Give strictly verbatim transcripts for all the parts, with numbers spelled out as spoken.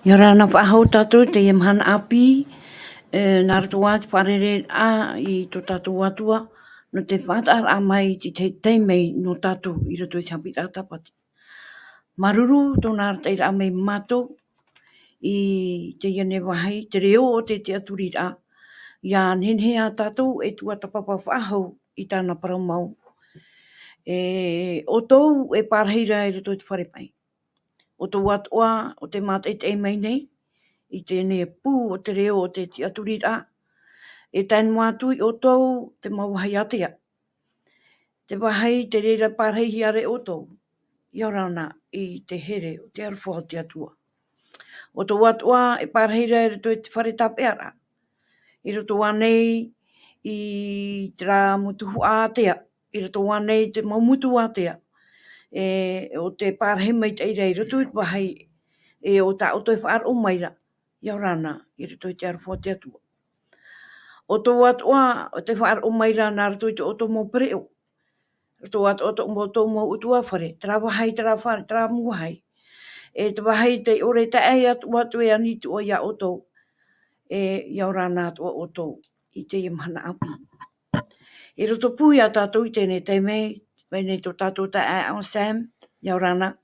Ia ora na faʻahou tātou i teie mahana ʻāpī, e, nā roto ā te fārereiraʻa i tō tātou Atua, nō te faʻataʻaraʻa mai i te taime nō tātou i roto i te haʻapiʻiraʻa tāpati. Māuruuru tōna arataʻiraʻa mai ia mātou i teie nei vāhi, te reo o te tiʻaturiraʻa, ia nehenehe ā tātou e tuatāpapa faʻahou i tāna parau mau. E, ʻoutou e pārahi ra i roto i te fare maʻi. ʻO tō atoʻa, ʻo tē mātaʻitaʻi mai nei, i teie nei pū o te reo o te tiʻaturiraʻa, e tae noa atu ia ʻoutou te mau vāhi ātea. Te vāhi tē reira pārahihia ra ʻoutou, ia ora na i te here o te aroha o te Atua. ʻO tō atoʻa e pārahi ra i roto i te fare tāpeʻaraʻa. I roto ānei i terā mau tuhaʻa ātea, i roto ānei i te mau motu ātea, e, ʻo tē pārahi maitaʻi ra i roto i te vāhi, e, ʻo tā ʻoutou e faʻaroʻo mai ra, ia ora na i roto i te aroha o te Atua. ʻO tō atoʻa, ʻo tē faʻaroʻo mai ra nā roto i tō ʻoutou mau pereʻoʻo. Roto atoʻa tō ʻoutou mau ʻutuāfare, terā vāhi, terā fare, terā mau vāhi. E te vāhi tē ʻore taʻe atu, atu e ani atoʻa ia ʻoutou. E, ia ora na atoʻa ʻoutou i teie mahana ʻāpī. I roto pū ia tātou i teie nei taime, mai nei tō tātou taeaʻe Sam, ia ora na.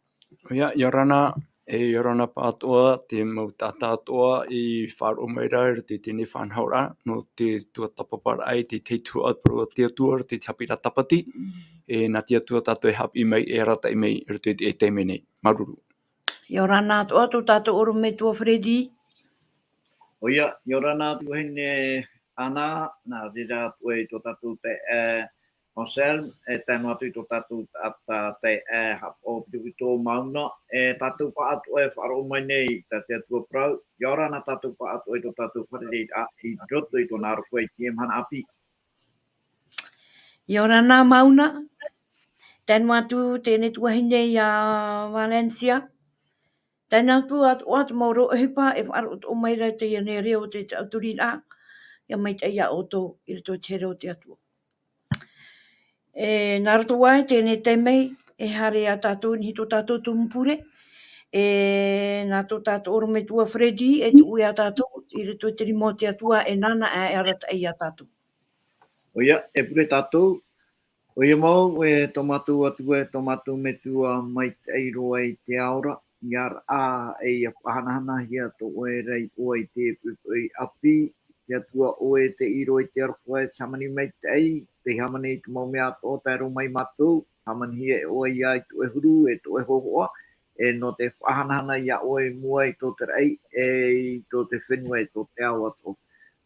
ʻOia, ia ora na, e, ia ora na pāʻatoʻa, te mau taʻata atoʻa i faʻaroʻo mai ra i roto i teie nei faʻanahoraʻa, nō te tuatāpaparaʻa i te tahi tuhaʻa parau a te Atua, i roto i te haʻapiʻiraʻa tāpati, e, nā te Atua tātou e haʻapiʻi mai, e arataʻi mai, i roto i te, e taime nei. Māuruuru. Ia ora na atoʻa tō tātou ʻorometua Freddy. ʻOia, ia ora na tuahine Ana, nā reira atu ai tō tātou taeaʻe Anselme, e tae noa atu i tō tātou taʻata taeaʻe Haʻapaʻo Pito Mauna, e tātou pāʻatoʻa e faʻaroʻo mai nei, tā te Atua parau, ia ora na tātou pāʻatoʻa i tō tātou fārereiraʻa, i roto i tōna aroha i teie mahana ʻāpī. Ia ora na Mauna, tae noa atu teie tuahine ia Valencia, tae noa atu atoʻa te mau reo ʻohipa e faʻaroʻo atoʻa mai ra i teie nei reo o te tiʻaturiraʻa, ia maitaʻi ia ʻoutou i roto i te here o te Atua. E, nā roto ā i teie nei taime, e haere ia tātou, niʻa i tō tātou tumu pure, e, nā tō tātou ʻorometua Freddy, e tuʻu ia tātou, i roto i te rima o te Atua, e nāna ā e arataʻi ia tātou. ʻOia, e pure tātou, ʻoia mau, e tō mātou Atua, e tō mātou Metua, maitaʻi roa i te ao ra, ia ora, e ia faʻahanahanahia tō ʻoe ra iʻoa i teie poʻipoʻi ʻāpī, te Atua ʻoe tei ʻiro i te aroha e te hāmani maitaʻi, tei hāmani i te mau mea atoʻa, tae roa mai ia mātou, hāmanihia e ʻoe ia i tō ʻoe huru, e tō ʻoe hōhoʻa, e nō te faʻahanahana ia ʻoe i mua i tō te raʻi, e i tō te fenua, e tō te ao atoʻa.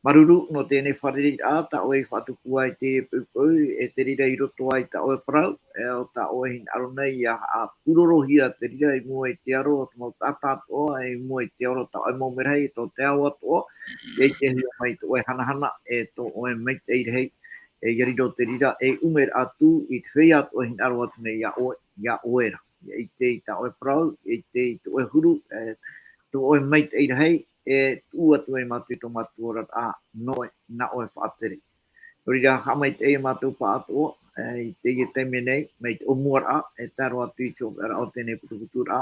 Māuruuru nō teie nei fārereiraʻa, tā ʻoe i faʻatupu ai i teie poʻipoʻi, e te reira i roto ai tā ʻoe parau, e ʻo tā ʻoe hinaʻaro nei ia haʻapūrorohia te reira i mua i te aro o te mau taʻata atoʻa, i mua i te aro o tā ʻoe mau merahi, tō te ao atoʻa, e i te hia mai tō ʻoe hanahana, e tō ʻoe maitaʻi rahi, e ia riro te reira, e ʻumeraʻa atu i te feiā atoʻa e hinaʻaro atu nei ia ʻoe, ia ʻoe ra. Ia ʻite i tā ʻoe parau, ia ʻite i tō ʻoe huru, e, tō ʻoe maitaʻi rahi, e tuʻu atu ai mātou i tō mātou oraraʻa, nō ʻoe, nā ʻoe faʻatere. Nō reira, haʻamaitaʻi ia mātou pāʻatoʻa, e, i teie taime nei, mai te ʻōmuaraʻa, e tae roa atu i te hopeʻaraʻa o teie nei putuputuraʻa,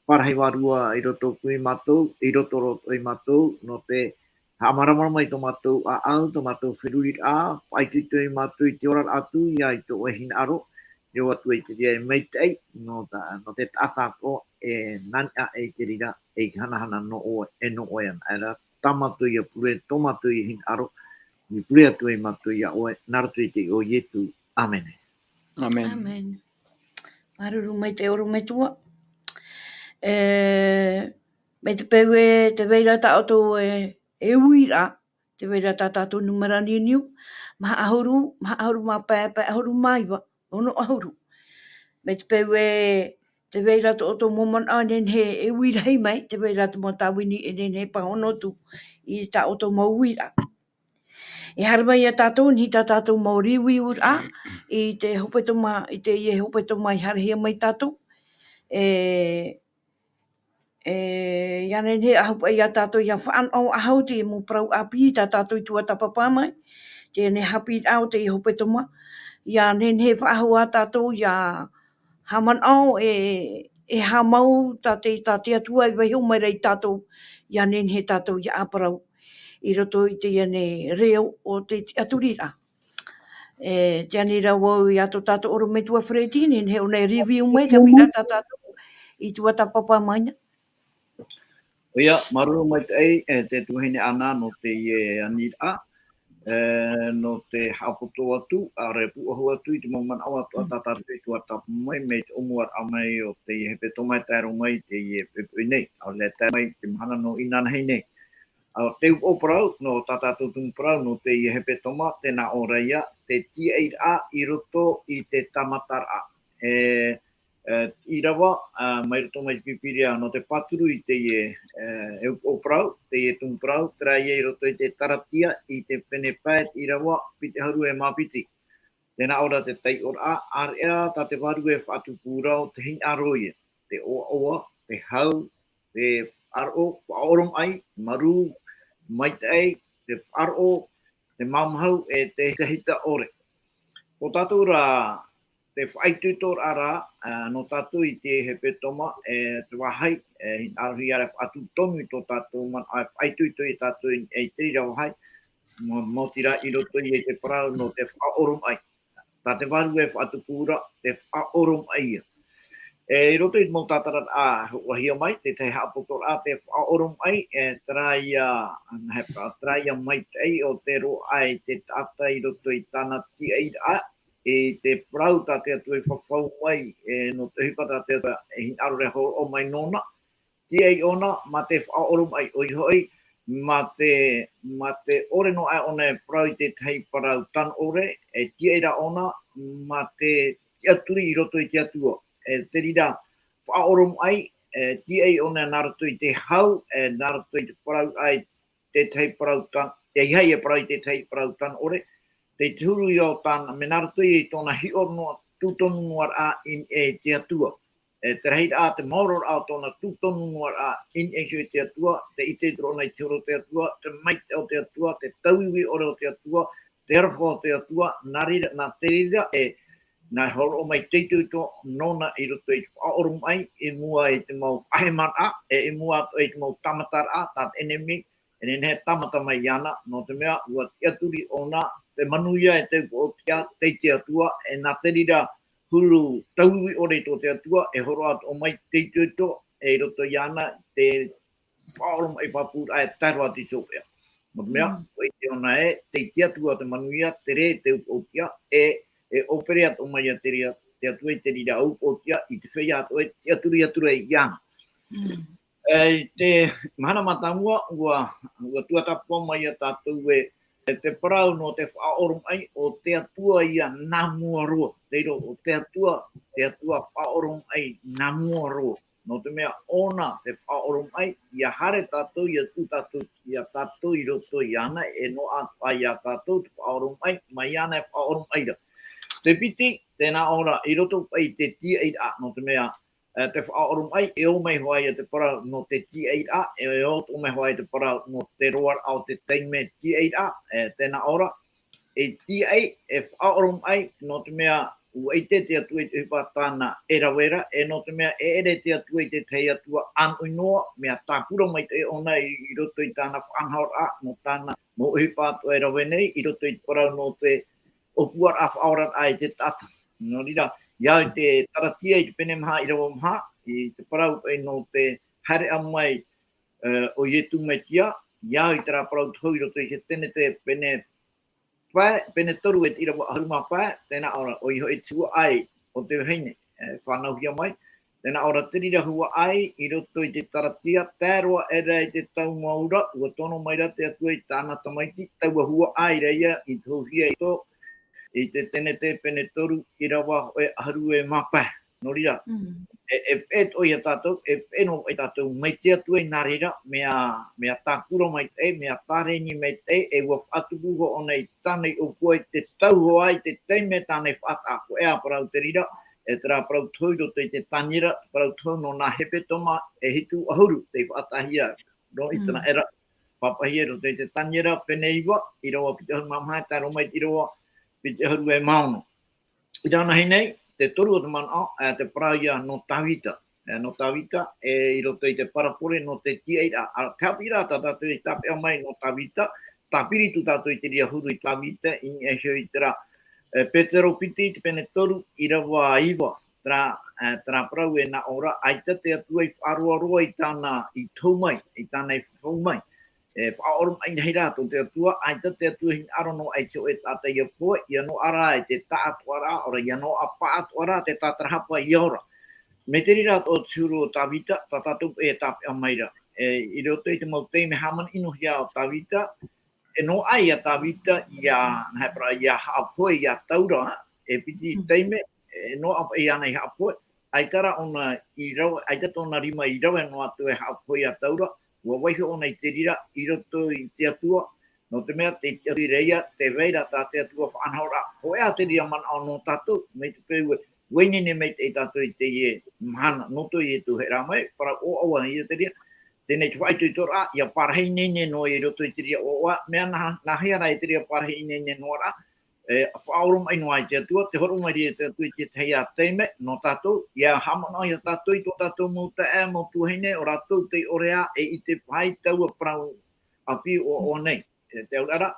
pārahi vārua i roto ia mātou, i roto, roto ia mātou, nō te haʻamāramarama i tō mātou ʻāʻau, tō mātou feruriraʻa, faʻaitoito ia mātou i te oraraʻa atu, ia i tō ʻoe hinaʻaro, riro atu ai te reira e maitaʻi, nō ta-, nō te taʻata atoʻa, e nā niʻa i te reira, e hanahana nō ʻoe, e nō ʻoe ana. Aira, tā mātou ia pure, tō mātou ia hinaʻaro, i pure atu ai mātou ia ʻoe, nā roto i te iʻoa o Ietu. ʻĀmene. ʻĀmene. ʻĀmene. Māuruuru maitaʻi ʻorometua. E, mai te peu e tē vai ra tā ʻoutou e, e uiraʻa, tē vai ra tā tātou nūmera niuniu, maha ʻahuru, maha ʻahuru mā pae, pae ʻahuru mā iva, ono ʻahuru. Mai te peu e tē vai ra tō ʻoutou mau manaʻo e nehenehe e ui rahi mai, tē vai ra te mau tāvini e nehenehe e pāhono atu i tā ʻoutou mau uiraʻa. E haere mai ia tātou, niʻa i tā tātou mau riuiuraʻa, i te hepetoma, i teie hepetoma i haerehia mai tātou. E, e, ia nehenehe e ʻahu paʻi ia tātou, ia faʻanaho faʻahou te mau parau ʻāpī tā tātou i tuatāpapa mai, teie nei haʻapiʻiraʻa o teie hepetoma, ia nehenehe e faʻahou ā tātou, ia haʻamanaʻo e, E haʻamau tā te, tā te Atua i vaiho mai ra ia tātou, ia nehenehe tātou ia ʻāparau i roto i teie nei reo o te tiʻaturiraʻa. E, tē ani ra vau ia tō tātou ʻorometua Freddy, nehenehe ʻōna e review mai te huiraʻatira tā tātou i tuatāpapa mai na. ʻOia, māuruuru maitaʻi, e, te tuahine Ana nō teie aniraʻa, e, nō te haʻapoto atu, ʻaore pūʻohu atu i te mau manaʻo atoʻa tā tātou i tuatāpapa mai, mai te ʻōmuaraʻa mai o teie hepetoma e tae roa mai i teie poʻipoʻi nei, ʻaore e tae mai te mahana nō inanahi nei. ʻA, te upoʻo parau, nō tā tātou tumu parau, nō teie hepetoma, tē nā ʻō ra ia, te tiaʻiraʻa i roto i te tāmataraʻa. E, e, ʻīrava, ā, mai roto mai te Pīpīria, nō te pāturu i teie, e, e upoʻo parau, teie tumu parau, terā ia i roto i te Taratia, i te pene pae, ʻīrava, piti ʻahuru e mā piti. Tē nā ʻō ra te taiʻoraʻa, ʻāreʻa tā te Vārua e faʻatupu ra ʻo te hinaʻaro ïa, te ʻoaʻoa, te hau, te faʻaroʻo, faʻaoromaʻi, marū, maitaʻi, te faʻaroʻo, te māmahu, e te hitahita ʻore. Ko tātou rā, te faʻaitoitoraʻa rā, ā, nō tātou i te hepetoma, e te vāhi, e hinaʻarohia ra e faʻatupu tonu i tō tātou manaʻo, e faʻaitoito ia tātou i, i te reira vāhi, mau-, maoti rā i roto i te parau nō te faʻaoromaʻi. Tā te Vārua e faʻatupu ra, te faʻaoromaʻi ïa. E, i roto i te mau tātararaʻa, ʻua hōroʻahia mai, te tahi haʻapotoraʻa, te faʻaoromaʻi, e, terā ïa, e, terā ïa maitaʻi o te roaʻa i te taʻata i roto i tāna tiaʻiraʻa, e, te parau tā te Atua i fafau mai, e, nō te ʻohipa tā te Atua e hinaʻaro ra e hōroʻa mai nōna, tiaʻi ʻōna mā te faʻaoromaʻi, ʻoia hoʻi, mā te, mā te ʻore noa aʻe ʻōna e parau i te tahi parau tano ʻore, e tiaʻi rā ʻōna mā te tiʻaturi i roto i te Atua. E te reira faʻaoromaʻi, e tiaʻi ʻōna nā roto i te hau, e nā roto i te parau ai te tahi parau tano, e ʻeiaha e parau i te tahi parau tano ʻore, te huru ïa o tāna, mea nā roto i tōna hiʻo noa, tūtonu noa raʻa i niʻa i te Atua. E te rahiraʻa, te maororaʻa o tōna tūtonu noa raʻa i niʻa iho i te Atua, te ʻite i te roʻo nei te huru o te Atua, te maitaʻi o te Atua, te tauiui ʻore o te Atua, te aroha o te Atua, nā reira, nā te reira, e, nā hōroʻa mai te itoito nōna i roto i te faʻaoromaʻi, i mua i te mau faʻahemaraʻa, e, i mua atoʻa i te mau tāmataraʻa, tā te ʻenemi, e nehenehe e tāmata mai iāna, nō te mea, ʻua tiʻaturi ʻōna, te manuia e te upoʻotiʻa, tei te Atua, e nā te reira huru tauiui ʻore i tō te Atua, e hōroʻa atoʻa mai te itoito, e i roto iāna, te faʻaoromaʻi pāpūraʻa e tae roa atu i te hopeʻa. Nō te mea, Mm. ʻua ʻite ʻōna ē, tei te Atua te manuia, terā te upoʻotiʻa, e, e ʻōpere atoʻa mai ia te reira, te Atua i te reira upoʻotiʻa, i te feiā atoʻa e tiʻaturi atu ra iāna. Mm. E, i te mahana mātāmua, ʻua, ʻua tuatāpapa mai ia tātou ē, e te parau nō te faʻaoromaʻi, ʻo te Atua ïa nā mua roa. Tei roto, ʻo te Atua, te Atua faʻaoromaʻi nā mua roa. Nō te mea ʻōna te faʻaoromaʻi, ʻia haere tātou, ʻia tuʻu tātou, ʻia tātou i roto iāna, e noaʻa atoʻa ia tātou te faʻaoromaʻi, mai iāna e faʻaoromaʻi ra. Te piti, tē nā ʻō ra, i roto paʻi i te tiaʻiraʻa, nō te mea, e, te faʻaoromaʻi, e ō mai hoʻi ia te parau nō te tiaʻiraʻa, e ō atoʻa mai hoʻi te parau nō te roaraʻa o te taime tiaʻiraʻa, e, tē nā ʻō ra, e tiaʻi, e faʻaoromaʻi, nō te mea, ʻua ʻite te Atua i te ʻohipa tāna e rave ra, e nō te mea, e ʻere te Atua i te tahi Atua ʻānoʻi noa, mea tāpura maitaʻi ʻōna i, i roto i tāna faʻanahoraʻa, nō tāna mau ʻohipa atoʻa e rave nei, i roto i te parau nō te ʻōpuaraʻa faʻaoraraʻa i te taʻata. Nō reira, ʻia au i te Taratia i te pene maha, ʻīrava maha, i te parau paʻi nō te haereʻa mai, e, o Ietu Metia, ʻia au i terā parau tohu i roto i te Tenete pene pae, pene toru e te ʻīrava ʻahuru mā pae, tē nā ʻō ra, ʻoia hoʻi te huaʻai o te vahine, e, fānauhia mai. Tē nā ʻō ra te reira huaʻai i roto i te Taratia, tae roa aʻera i te tau mau ra, ʻua tono mai ra te Atua i tāna tamaiti, taua huaʻai ra ïa i tohuhia i roto i te Tenete pene toru, ʻīrava hōʻē ʻahuru e mā pae. Nō reira, Mm. e, e peʻe atoʻa ia tātou, e peʻe noa ia tātou, mai te Atua i nā reira, mea, mea tāpura maitaʻi, mea tāreni maitaʻi, e ʻua faʻatupu hoʻi ʻōna i tāna i ʻōpua i te tau hoʻi ai, te taime tāna i faʻataʻa, hōʻē ā parau te reira, e terā parau tohu i roto i te Taniera, parau tohu nō nā hepetoma e hitu ʻahuru, tei faʻataʻahia, nō Mm. Iteraera, pāpaʻihia i roto i te Taniera, pene iva, ʻīrava piti ʻahuru mā maha, tae roa mai te ʻīrava piti ʻahuru e mā ono. Inanahi nei, te toru o te manaʻo, e, te parau ïa nō Tāvita. e, nō Tāvita, e, i roto i te parabole nō te tiaʻiraʻa. Ā, te haʻapiʻiraʻa tā tātou e tāpeʻa mai nō Tāvita, tāpiri atu tātou i te reira huru i Tāvita, i niʻa iho i terā, e, Petero piti, te pene toru, ʻīrava iva, terā, e, terā parau e nā ʻō ra, ʻaita te Atua i faʻaroaroa i tāna i tohu mai, i tāna i fafau mai. E faʻaoromaʻi rahi rā tō te Atua, ʻaita te Atua i hinaʻaro noa i te hōʻē taʻata ʻia pohe, ʻia noaʻa rā i te taʻatoʻaraʻa, ʻaore ʻia noaʻa pāʻatoʻa rā te tātarahapa ʻia ora. Mai te reira atoʻa te huru o Tāvita, tā tātou e tāpeʻa mai ra. E, i roto i te mau taime hāmani noa hia o Tāvita, e noaʻa ia Tāvita, ʻia, nā hea parau, ʻia haʻapohe ia Taura, e piti Mm. taime, e noaʻa paʻi iāna i haʻapohe, ʻaita rā ʻōna i rave, ʻaita tōna rima i rave noa atu e haʻapohe ia Taura, ʻua vaiiho ʻōna i te reira i roto i te Atua, nō te mea tē tiʻaturi ra ia, tē vai ra tā te Atua faʻanahoraʻa. Hōʻē ā te reira manaʻo nō tātou, mai te peu ē, ʻua ineine maitaʻi tātou i teie mahana, nō tō Ietu e haere mai, parau ʻoaʻoa ia te reira, teie nei te faʻaitoitoraʻa, ʻia parahi ineine noa i roto i te reira ʻoaʻoa, mea nā, nā hea rā i te reira parahi ineine noa ra, e, faʻaoromaʻi noa i te Atua, tē hōroʻa mai ra te Atua i te tahi ā taime, nō tātou, ʻia haʻamanaʻo ia tātou i tō tātou mau taeaʻe, mau tuahine, ʻo rātou tei ʻore ā, e ʻite paʻi i taua parau ʻāpī ʻoaʻoa nei. E, te auraʻa ra,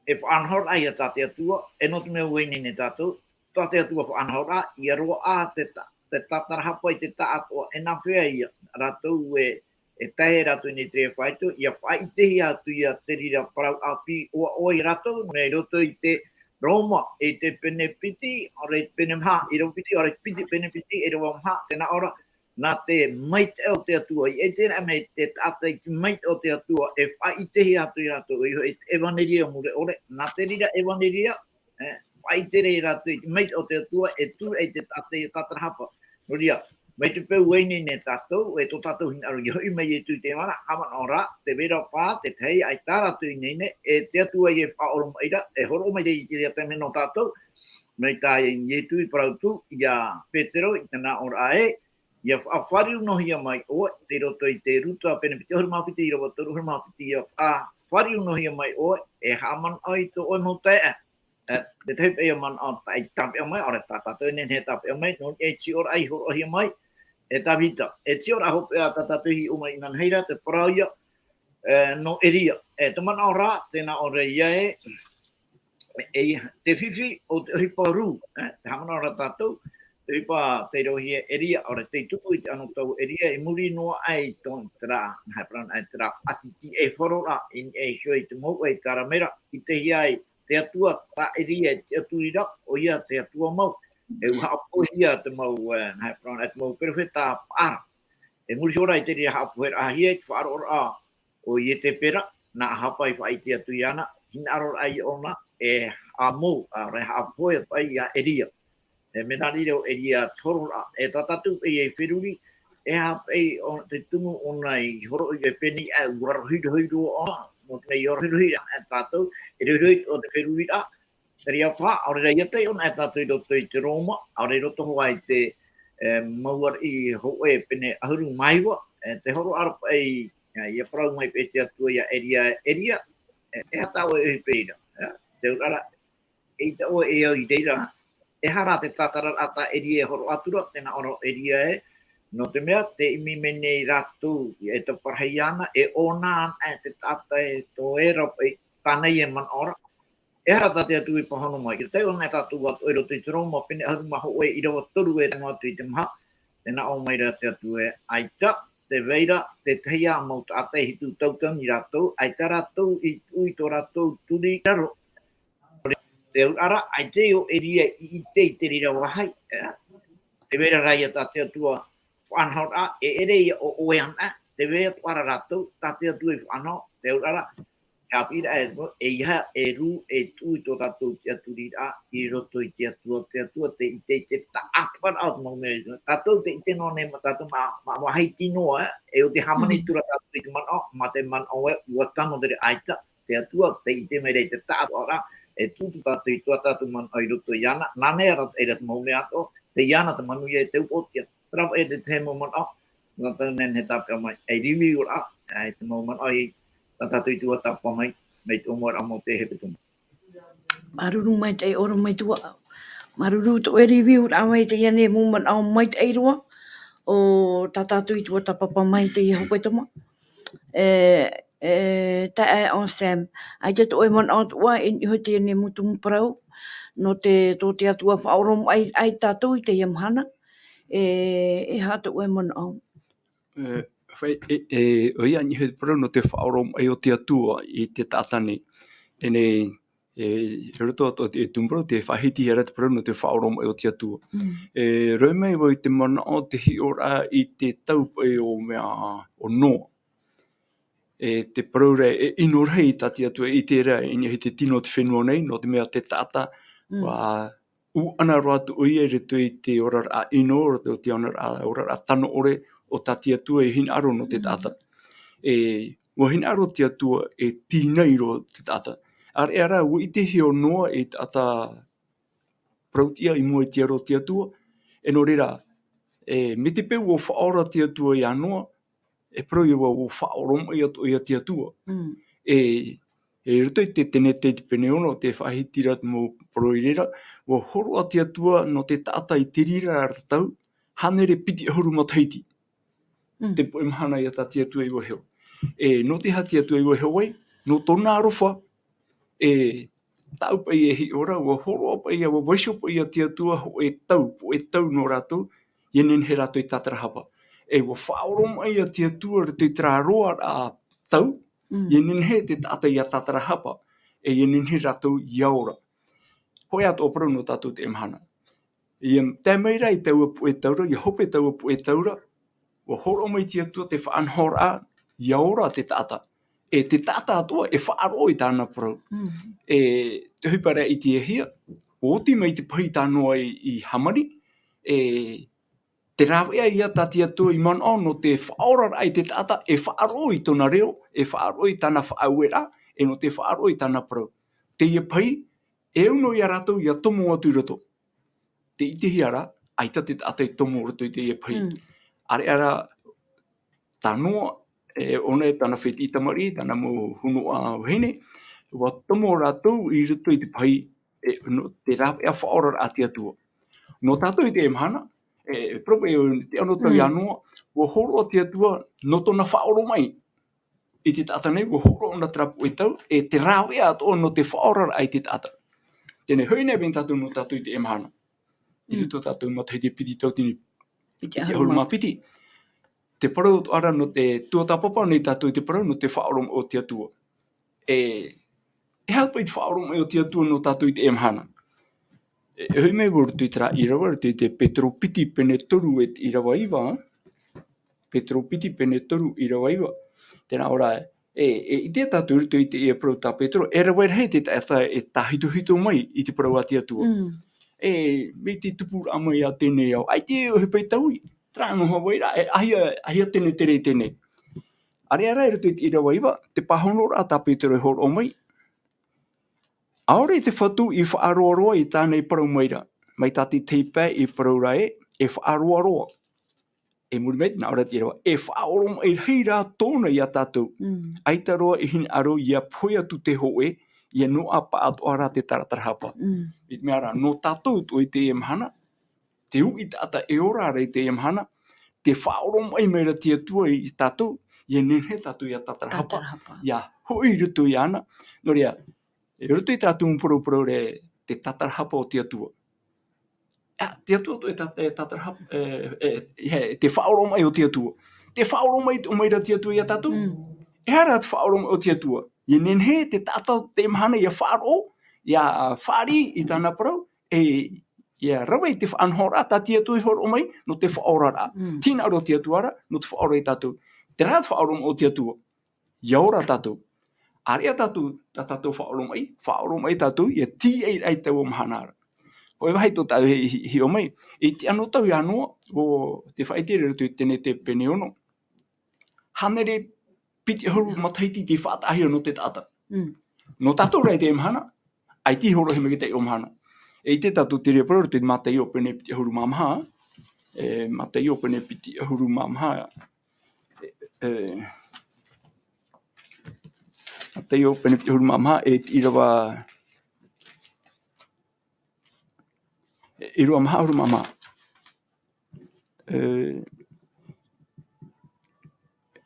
e faʻanahoraʻa ia tā te Atua, e nō te mea ʻua ineine tātou, tā te Atua faʻanahoraʻa, ʻia roaʻa te ta-, te tātarahapa i te taʻatoʻa, e nāfea ia, rātou e, e tae rātou nei te reira faito, ʻia faʻaʻitehia atu ia te reira parau ʻāpī ʻoaʻoa ia rātou, mai roto i te Roma, i te pene piti, ʻaore i te pene maha, ʻīrava piti, ʻaore i te piti, pene piti, ʻīrava maha, tē nā ʻō ra, nā te maitaʻi o te Atua, i ʻite ra mai te taʻata i te maitaʻi o te Atua, e faʻaʻitehia atu ia rātou, i te ʻevaneria mure ʻore, nā te reira ʻevaneria, e, faʻaʻite ra ia rātou i te maitaʻi o te Atua, e tū ai te taʻata i tātarahapa. Nō reira, mai te peu ʻua ineine tātou, e tō tātou hinaʻaro ʻia hoʻi mai Ietu i teie mahana, haʻamanaʻo rā, tē vai ra paʻi, te tahi ʻaita rātou i ineine, e te Atua e faʻaoromaʻi ra, e hōroʻa mai ra i te reira taime nō tātou, mai tā Ietu i parau atu, ia Petero, i te nā ʻōraʻa ē, ʻia faʻa-, fāriu noa hia mai ʻoe, tei roto i te Ruta pene piti, ʻahuru mā piti, ʻīrava toru, ʻahuru mā piti, ʻia faʻa-, fāriu noa hia mai ʻoe, e haʻamanaʻo i tō ʻoe mau taeaʻe. E, te tahi paʻi manaʻo tā, i tāpeʻa mai, ʻaore tā tātou e nehenehe e tāpeʻa mai, nō niʻa i te tiʻoraʻa i hōroʻahia mai, e Tāvita. E tiʻoraʻa hopeʻa tā tātou i hiʻo mai inanahi ra, te parau ïa, e, nō Eria. E, te manaʻo ra, tē nā ʻō ra ïa ē, e, te fifi o te ʻohipa rū, e, tē haʻamanaʻo ra tātou, te ʻohipa tei roaʻa e Eria, ʻaore tei tupu i te anotau o Eria, i muri noa aʻe i tō, terā, nā hea parau, e, terā faʻatitiʻaifaro ra, i niʻa iho i te mau, e, Karamela, i te hiʻo ai, te Atua tā Eria e tiʻaturi ra, ʻoia te Atua mau. E ʻua haʻapohehia te mau, e, nā hea parau, e, te mau perofeta Paʻara. E muri iho ra i te reira haʻapoheraʻahia i te faʻaroʻoraʻa o Ietepera, nā Ahaba i faʻaʻite atu iāna, hinaʻaro ra ïa ʻōna, e haʻamou, ʻaore haʻapohe atu ai ia Eria. E mea nā reira ʻo Eria te hororaʻa, e tā tātou paʻi e feruri, e aha paʻi ʻo te tumu ʻōna i horoʻa i te pene, e ʻua rohirohi roa ʻōna, nō te mea i rohirohi ra e tātou, e rohirohi o te feruriraʻa, te reira paha, ʻaore rā ʻia tae ʻōna e tātou i roto i te Roma, ʻaore i roto hoʻi i te, e, Mauaraʻi hōʻē pene ʻahuru mā iva, e, te horoʻa ra paʻi, e, ʻia parau mai paʻi te Atua ia Eria, Eria, e, e aha tā ʻoe e ʻohipa i reira, e, te auraʻa ra, eʻita ʻoe e au i reira, e aha rā te tātararaʻa tā Eria e horoʻa atu ra, tē nā ʻō ra ʻo Eria ē, nō te mea, tē ʻimi mai nei rātou, e taparahi iāna, e ʻōna ana e te taʻata e toe ra paʻi, tāna e manaʻo ra. E aha rā tā te Atua i pāhono mai, i tae ʻōna e tātou atoʻa i roto i te Roma, pene ʻahuru mā hōʻē, ʻīrava toru e tae noa atu i te maha, tē nā ʻō mai ra te Atua ē, ʻaita, tē vai ra te tahi ā mau taʻata e hitu tautangi rātou, ʻaita rātou i tuʻu i tō rātou turi i raro. Te auraʻa ra, ʻaita ʻo Eria i ʻite i te reira vāhi, e, tē vai ra rā ïa tā te Atua faʻanahoraʻa, e ʻere ïa ʻo ʻoe ana, tē vai atoʻa ra rātou, tā te Atua i faʻanaho, te auraʻa ra, te haʻapiʻiraʻa ē, e aha e rū, e tuʻu i tō tātou tiʻaturiraʻa i roto i te Atua, te Atua tē ʻite i te taʻatoʻaraʻa o te mau mea, tātou tē ʻite noa nei, mā tātou mā, mā, mā vāhi tino, e, e ʻo tē hāmani Mm. atu ra tātou i te manaʻo, mā te manaʻo ē, ʻua tano te reira ʻaita, te Atua, tē ʻite mai ra i te taʻatoʻaraʻa, e tuʻu tātou i tō tātou manaʻo i roto iāna, nāna ia rā, e rā te mau mea atoʻa, tei iāna te manuia e te upoʻotiʻa. Terā paʻi te tahi mau manaʻo, nō tātou e nehenehe e tāpeʻa mai, e riviu ra, e te mau manaʻo i tā tātou i tuatāpapa mai, mai te ʻōmuaraʻa mau te hepetoma. Māuruuru maitaʻi, ʻorometua. Māuruuru tō ʻoe riviu ra mai teie nei mau manaʻo maitaʻi roa. ʻo tā tātou i tuatāpapa mai teie hōpoitama. E, e, taeaʻe Sam, ʻaita tō ʻoe manaʻo atoʻa i niʻa i teie nei mūtomu parau, nō te, tō te Atua faʻaoromaʻi ai tātou i teie mahana, e, e aha tō ʻoe manaʻo? E, fai, e, e, ʻoia i niʻa i te parau nō te faʻaoromaʻi o te Atua i te taʻata nei. Teie nei, e, i roto atoʻa i te, e, tumu parau, tē faʻahiti ra te parau nō te faʻaoromaʻi o te Atua. Mm. E, roaʻa mai vau i te manaʻo te hiʻoraʻa i te tau paʻi o mea, o Noa. E, te parau ra, e ʻino rahi tā te Atua i ʻite ra, i niʻa i te tino o te fenua nei, nō te mea te taʻata, Mm. ʻua ʻūʻana roa atu ʻoia i roto i te oraraʻa ʻino, i roto i te oraraʻa, oraraʻa tano ʻore o tā te Atua i hinaʻaro nō te Mm. taʻata. E, ʻua hinaʻaro te Atua e tīnai roa te taʻata. ʻĀreʻa rā, ʻua ʻitehia ʻo Noa ei taʻata parau tiʻa i mua i te aro o te Atua. E nō reira, e, mai te peu ʻua faʻaora te Atua iā Noa, e parau ia vau ʻua faʻaoromaʻi atoʻa ia te Atua. Mm. E, e roto i te Tenete i te pene ono, tē faʻahiti ra te mau parau i reira, ʻua hōroʻa te Atua nō te taʻata i te reira ra tau, hānere piti ʻahuru matahiti. Mm. Te poʻe mahana ia tā te Atua i vaiiho. E, nō te aha te Atua i vaiiho ai? Nō tōna aroha, e, tāʻu paʻi e hiʻo ra, ʻua hōroʻa paʻi ia, ʻua vaiiho paʻi ia te Atua hōʻē tau, hōʻē tau nō rātou, ʻia nehenehe rātou i tātarahapa. E, ʻua faʻaoromaʻi ia te Atua i roto i terā roaraʻa tau, Mm. ʻia nehenehe te taʻata ʻia tātarahapa, e ʻia nehenehe rātou ʻia ora. Hōʻē atoʻa parau nō tātou i teie mahana. ʻIa tae mai ra i taua puʻe tau ra, ʻia hope taua puʻe tau ra, ʻua hōroʻa mai te Atua te faʻanahoraʻa, ʻia ora te taʻata. E te taʻata atoʻa e faʻaroʻo i tāna parau. Mm. E te ʻohipa ra i ʻitehia, ʻua oti mai te pahī tā Noa i, i hāmani, e te rāveʻa ia tā te Atua i manaʻo nō te faʻaoraraʻa i te taʻata, e faʻaroʻo i tōna reo, e faʻaroʻo i tāna faʻaueraʻa, e nō te faʻaroʻo i tāna parau. Teie pahī, e au noa ia rātou ʻia tomo atu i roto. Tē ʻitehia ra, ʻaita te taʻata i tomo i roto i teie pahī. Mm. ʻĀreʻa rā, tā Noa, e, ʻōna e tāna fētiʻi tamariʻi, tāna mau hunoʻa vahine, ʻua tomo rātou i roto i te pahī, e, nō te rāveʻa faʻaoraraʻa a te Atua. Nō tātou i teie mahana, e, e parau paʻi, e, te anotau iā Mm. Noa, ʻua hōroʻa te Atua nō tōna faʻaoromaʻi i te taʻata nei, ʻua hōroʻa ʻōna terā puʻe tau, e te rāveʻa atoʻa nō te faʻaoraraʻa i te taʻata. Teie nei hoʻi nei paʻi tātou nō tātou i teie mahana. I Mm. roto tātou matahiti piti tauatini, Piti piti ʻahuru ʻahuru mā mā piti. Te parau atoʻa ra nō te tuatāpapa nei tātou i te parau nō te faʻaoromaʻi o te Atua. E, e aha paʻi te faʻaoromaʻi o te Atua nō tātou i teie mahana? E, e hoʻi mai vau i roto i terā ʻīrava, i roto i te Petero piti pene toru e te ʻīrava iva. Petero piti pene toru ʻīrava iva. Tē nā ʻō ra, e, e ʻite tātou i roto i teie parau tā Petero, e rave rahi te taʻata e tāhitohito mai i te parau a te Atua. Mm. E, mai te tupuraʻa mai a teie nei ao, ʻaita e ʻohipa i taui, terā noa hoʻi ra, e, ʻahia, ʻahia teie nei, teie nei, teie nei. ʻĀreʻa rā i roto i te ʻīrava iva, te pāhonoraʻa tā Petero e hōroʻa mai. ʻAore te Fatu i faʻaroaroa i tāna i parau mai ra, mai tā te tahi pae i parau ra ē, e faʻaroaroa. E muri mai, nā ʻō ra te ʻīrava, e faʻaoromaʻi rahi rā tōna iā tātou. Mm. ʻAita roa i hinaʻaro ʻia pohe atu te hōʻē, ʻia noaʻa pāʻatoʻa rā te tātarahapa. Mm. I te mea rā, nō tātou atoʻa i teie mahana, te uʻi taʻata e ora ra i teie mahana, tē faʻaoromaʻi mai ra te Atua ia tātou, ʻia nehenehe tātou ʻia tātarahapa, Tātarahapa. ʻia hoʻi i roto iāna. Nō reira, i roto i tā tātou mau parau ra, te tātarahapa o te Atua. ʻĀ, te Atua atoʻa e tā-, e tātarahapa, e, e, e, te faʻaoromaʻi o te Atua. Tē faʻaoromaʻi atoʻa mai ra te Atua ia tātou. Mm. E aha rā te faʻaoromaʻi o te Atua? ʻIa nehenehe te taʻata i teie mahana ʻia faʻaroʻo, ʻia fāriʻi i tāna parau, e ʻia rave i te faʻanahoraʻa tā te Atua i hōroʻa mai, nō te faʻaoraraʻa. Mm. Te hinaʻaro o te Atua ra, nō te faʻaora ia tātou. Terā te faʻaoromaʻi o te Atua. ʻIa ora tātou. ʻĀreʻa tātou, tā tātou faʻaoromaʻi, faʻaoromaʻi tātou, ʻia tīaʻi i taua mahana ra. Hōʻē vāhi tō tātou e hi-, hi-, hiʻo mai, i te anotau iā Noa, ʻo tē faʻaʻite ra i roto i te Tenete pene ono. Hānere piti ʻahuru matahiti tei faʻataʻahia nō te taʻata. Mm. Nō tātou rā i teie mahana, ʻaita i hōroʻahia mai i te tahi ʻōmahana. E ʻite tātou te reira parau i roto i te Mātaio pene piti ʻahuru mā maha, e, Mātaio pene piti ʻahuru mā maha, e, e, Mātaio pene piti ʻahuru mā maha, e te ʻīrava, e, ʻīrava maha, ʻahuru mā maha. E,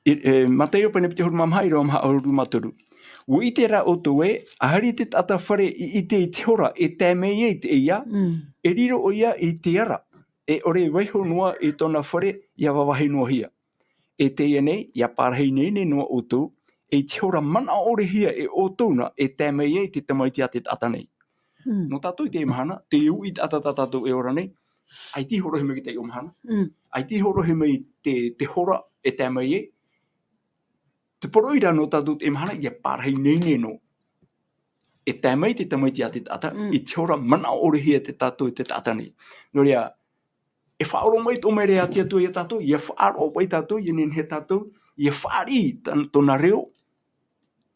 I, e, Mataio pene piti ʻahuru mā maha, ʻīrava maha ʻahuru mā toru. ʻUa ʻite rā ʻoutou ē, ʻaita te taʻata fare i ʻite i te hora e tae mai ai teie, Mm. e riro ʻoia i te ara, e ʻore e vaiiho noa i tōna fare ʻia vāvāhi noa hia. E teie nei, ʻia parahi ineine noa ʻoutou, i te hora manaʻo ʻore hia e ʻoutou na, e tae mai ai te Tamaiti a te taʻata nei. Mm. Nō tātou i teie mahana, te uʻi taʻata tā tātou e ora nei, ʻaita i hōroʻahia mai i teie mahana. Mm. ʻAita i hōroʻahia mai te, te hora e tae mai ai. Te poroʻi rā nō tātou i teie mahana, ʻia parahi ineine noa. E tae mai te Tamaiti a te taʻata, Mm. i te hora manaʻo ʻore hia e tātou e te taʻata nei. Nō reira, e faʻaoromaʻi atoʻa mai ra te Atua ia tātou, ʻia faʻaroʻo mai tātou, ʻia nehenehe tātou, ʻia fāriʻi tā-, tōna reo,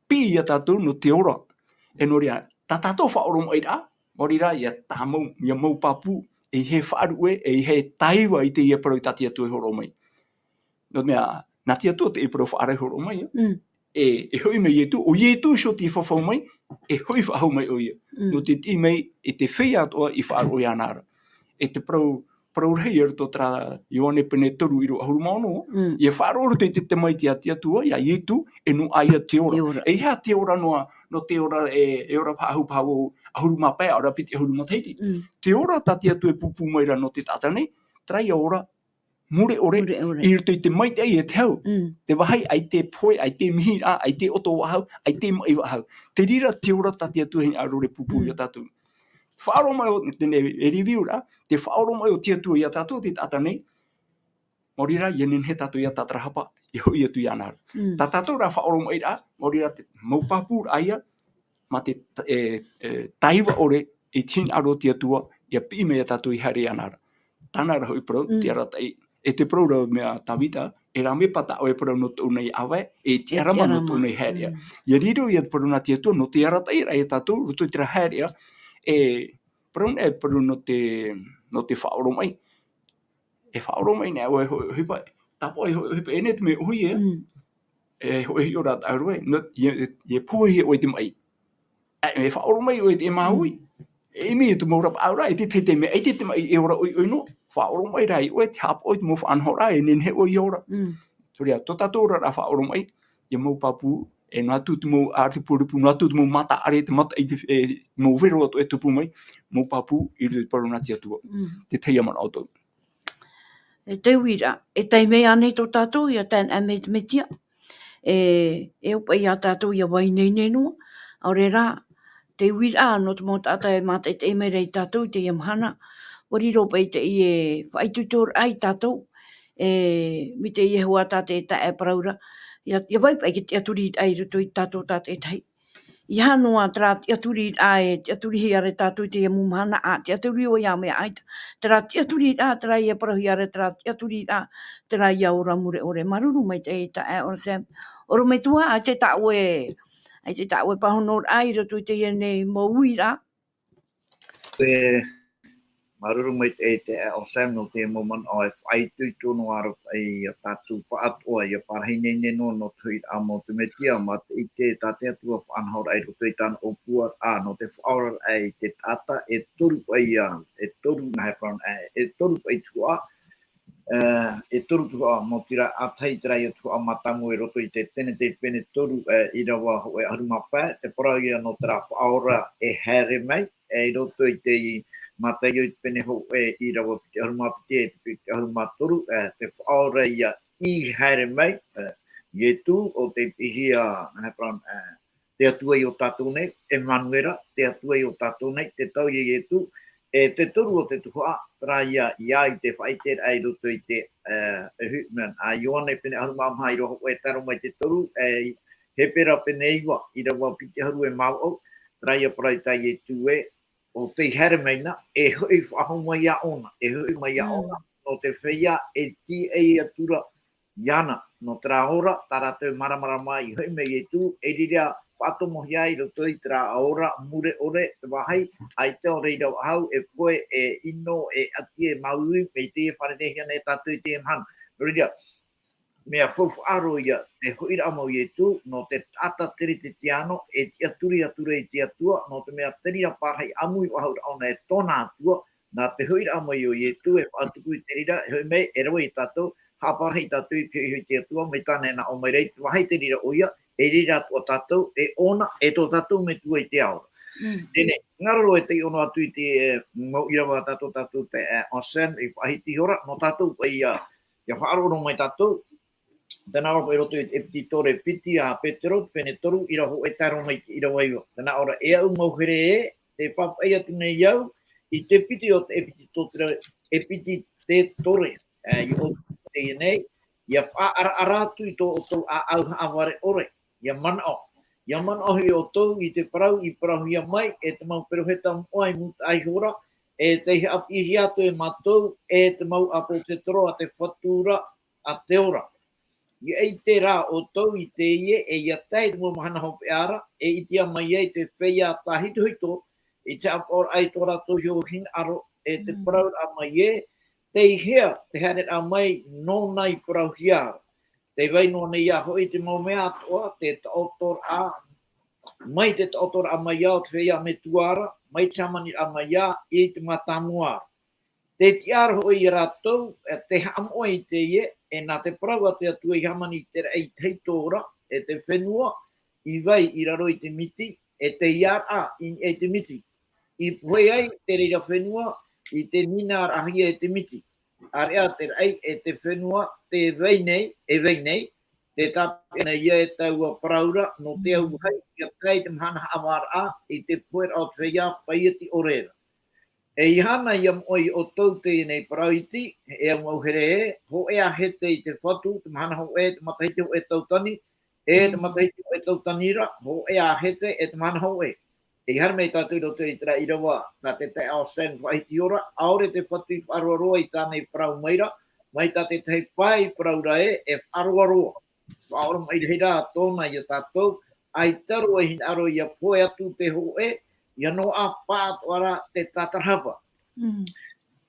piʻi ia tātou nō te ora. E nō reira, tā tātou faʻaoromaʻiraʻa, maori rā, ʻia tāmau, ʻia mau pāpū, ʻeiaha e faʻaruʻe, ʻeiaha e taiva i teie parau tā te Atua e hōroʻa mai. Nō te mea, nā te Atua teie parau faʻaara e hōroʻa mai, ā. Mm. E, e hoʻi mai Ietu, ʻo Ietu iho tei fafau mai, e hoʻi faʻahou mai ʻoia. Mm. Nō te tiʻi mai i te feiā atoʻa i faʻaroʻo iāna ra. E te parau, parau rahi i roto terā Ioane pene toru ʻīrava ʻahuru mā ono, Mm. ʻia faʻaroʻo i roto i te Tamaiti a te Atua, ia Ietu, e nō ʻoia te ora. Te ora. ʻEiaha te ora noa, nō te ora e, e ora faʻahou, faʻahou ʻahuru mā pae, ʻaore rā piti ʻahuru matahiti. Mm. Te ora tā te Atua e pūpū mai ra nō te taʻata nei, terā ia ora mure ʻore, Mure ʻore. i roto i te maitaʻi e te hau. Mm. Te vāhi ʻaita e pohe, ʻaita e mihi ra, ʻaita e ʻoto faʻahou, ʻaita e maʻi faʻahou. Te reira te ora tā te Atua e hinaʻaro ra e pūpū Mm. ia tātou. Faʻaoromaʻi o, te ne, e review ra, te faʻaoromaʻi o te Atua ia tātou, te taʻata nei. Maori rā, ʻia nehenehe tātou ʻia tātarahapa, e hoʻi atu iāna ra. Mm. Tā tātou rā faʻaoromaʻiraʻa, maori rā te mau pāpūraʻa ia, mā te ta-, e, e, taiva ʻore, i te hinaʻaro o te Atua, ʻia piʻi mai ia tātou i haere iāna ra. Tāna rā hoʻi parau, Mm. te arataʻi, e te parau ra mea Tavita, e rā mea pātaʻo e parau nō tōʻu nei ʻāvae, e te E te ʻarama nō ʻarama. tōʻu nei haereʻa. Mm. ʻIa riro ia te parau nā te Atua, nō te arataʻiraʻa ia tātou, roto i terā haereʻa, e parau nei e parau nō te, nō te faʻaoromaʻi. E faʻaoromaʻi nei ʻoe, ho-, ʻohipa, tāpaʻo ʻoe, ho-, ʻohipa, e nehenehe te mea ʻōhie, Mm. e, ho-, e hiʻo rā tāʻu e, nō, ʻia, ʻia pohe ʻoe i te maʻi. E, e faʻaoromaʻi ʻoe i te mau ui. Mm. E ʻimi i te mau rapaʻau ra, e te, te, te mea, e te, te maʻi e ora ʻoiʻoi noa. Faʻaoromaʻi rā ʻoe, te haʻapaʻo i te mau faʻanahoraʻa, e nehenehe ʻoe ʻia ora. Mm. Terā ia, tō tātou oraraʻa faʻaoromaʻi, ʻia mau pāpū, e noa atu te mau ʻārepurepu, noa atu te mau mataʻare, te mata-, i te, e, mau vero atoʻa e tupu mai, mau pāpū, i roto i te parau nā te Atua. Mm. Te tahi ia manaʻo tātou. E te uiraʻa, e tae mai ānei tō tātou, ʻia tae mai te Mesia. E, e ʻoaʻoa ia tātou ʻia vai ineine noa. ʻAore rā, te uiraʻa nō te mau taʻata e mātaʻitaʻi mai ra ia tātou i teie mahana. ʻUa riro paʻi teie faʻaitoitoraʻa ia tātou. E, mai teie hoʻi tā te taeaʻe e parau ra. ʻIa, ʻia vai paʻi i te tiʻaturiraʻa i roto ia tātou tātaʻitahi. ʻEiaha noa terā tiʻaturiraʻa e tiʻaturihia ra ia tātou i teie mau mahana, ʻa, tiʻaturi ʻoia mea ʻaita. Terā tiʻaturiraʻa, terā ʻia parauhia ra, terā tiʻaturiraʻa, terā ʻia ora mure ʻore. Māuruuru maitaʻi taeaʻe Sam. ʻOrometua, ʻaita tā ʻoe, ʻaita tā ʻoe pāhonoraʻa i roto i teie nei mau uiraʻa. E, māuruuru maitaʻi taeaʻe Sam nō te mau manaʻo e faʻaitoito noa ra ia tātou pāʻatoʻa, ʻia parahi ineine noa nō te huiraʻa mau o te Mesia, mā te ʻite tā te Atua faʻanahoraʻa i roto i tāna ʻōpuaraʻa, nō te faʻaoraraʻa i te taʻata e toru ia, e toru, nā hea parau na, e toru ia tuhaʻa, e, e toru tuhaʻa, mau terā, ʻa tahi terā ia tuhaʻa mātāmua i roto i te Tenete pene toru, e, ʻīrava hōʻē ʻahuru mā pae, te parau ia nō terā faʻaora e haere mai, e, i roto i te Mataio i te pene hōʻē ʻīrava piti ʻahuru mā piti, e te piti ʻahuru mā toru, e, te faʻaora ia i haere mai, e, Ietu, ʻo tei piʻihia, nā hea parau na, e, te Atua i ō tātou nei, ʻEmanuera, te Atua i ō tātou nei, te tau ia Ietu, e te toru o te tuhaʻa, terā ia, ʻia ʻite faʻaiteraʻa i roto i te, e, e hu-, mea, ʻa Ioane pene ʻahuru mā maha ʻīrava hōʻē tae roa mai i te toru, e, Hepera pene iva ʻīrava piti ʻahuru e mā vaʻu, terā ia parau tā Ietu ē, ʻo tei haere mai na, e hoʻi faʻahou mai ia ʻōna, e hoʻi mai ia Mm. ʻōna, nō te feiā e tīaʻi atu ra iāna, nō terā ora, tā rātou māramarama i hoʻi mai Ietu, e riro faʻatomohia i roto i terā ora mure ʻore, te vāhi, ʻaita ʻo reira faʻahou, e pohe, e ʻino, e ʻati, e mau ui, mai teie fārereihia nei tātou i teie mahana. Nō reira, mea faufaʻa roa ia, te hoʻiraʻa mau o Ietu, nō te taʻata teretetiano, e tiʻaturi atu ra i te Atua, nō te mea te reira parahi ʻāmui faʻahou ra ʻōna e tōna Atua, nā te hoʻiraʻa mai o Ietu e faʻatupu i te reira, e hoʻi mai, e rave ia tātou, haʻaparahi tātou i te, i te Atua, mai tāna e nā ʻō mai ra i te vāhi te reira ʻoia, e reira atoʻa tātou, e ʻōna, e tō tātou Metua i te ao ra. Mm. Teie nei, ngaro roa e taiʻo noa atu i te, e, mau ʻīrava tā tō tātou te, e, Anselme, i faʻahiti iho ra, nō tātou paʻi ia, ia faʻaroʻo mai tātou, tē nā ʻō ra paʻi i roto i te ʻEpititore piti a Petero, pene toru, ʻīrava hōʻē tae roa mai i te ʻīrava iva. Tē nā ʻō ra, e aʻu mau here ē, tē pāpaʻi atu nei au, i te piti o te ʻEpititore, ʻEpititore, e, i ʻō teie nei, ʻia faʻaʻaraʻara atu i tō ʻoutou ʻāʻau haʻavare ʻore, ʻia manaʻo. ʻIa manaʻo hoʻi ʻoutou i te parau i parauhia mai e te mau peropheta moʻa i mūtaʻa iho ra, e tei haʻapiʻihia atu e mātou, e te mau ʻāpōsetolo a te Fatu ra, a te ora. ʻIa ʻite rā ʻoutou i teie, e ʻia tae i te mau mahana hopeʻa ra, e ʻitehia mai ai te feiā tāhitohito, i te haʻapaʻoraʻa i tō rātou iho hinaʻaro, e te Mm. parauraʻa mai ē, tei hea te haereraʻa mai nōna i parauhia ra. Tē vai noa nei ā hoʻi te mau mea atoʻa, te taʻotoraʻa, mai te taʻotoraʻa mai ā o te feiā metua ra, mai te hāmaniraʻa mai ā i te mātāmua ra. Tē tiʻa ra hoʻi ia rātou, e te haʻamoʻe i teie, e nā te parau a te Atua i hāmani i te raʻi tahito ra, e te fenua, i vai i raro i te miti, e te iāraʻa i niʻa i te miti. I pohe ai te reira fenua, i te nīnaʻaraʻahia e te miti. ʻĀreʻa te raʻi, e te fenua, tē vai nei, e vai nei, tē tāpeʻa nei ia e taua parau ra, nō te au Mm. vāhi, ʻia tae i te mahana haʻavāraʻa, i te poheraʻa o te feiā, feiā iti ʻore ra. E ʻia ana ʻia moʻe ia ʻoutou teie nei parau iti, e aʻu mau here ē, hōʻē ā hete i te Fatu, te mahana hōʻē, te matahiti hōʻē tautani, e te Mm. matahiti hōʻē tautani ra, hōʻē ā hete, e te mahana hōʻē. E haere mai tātou i roto i terā ʻīrava, nā te taeaʻe Anselme faʻahiti iho ra, ʻaore te Fatu i faʻaroaroa i tāna i parau mai ra, mai tā te tahi pae i parau ra ē, e faʻaroaroa. Faʻaoromaʻi ra tōna ia tātou, ʻaita roa e hinaʻaro ʻia pohe atu te hōʻē, ʻia noaʻa pāʻatoʻa ra te tātarahapa. Mm.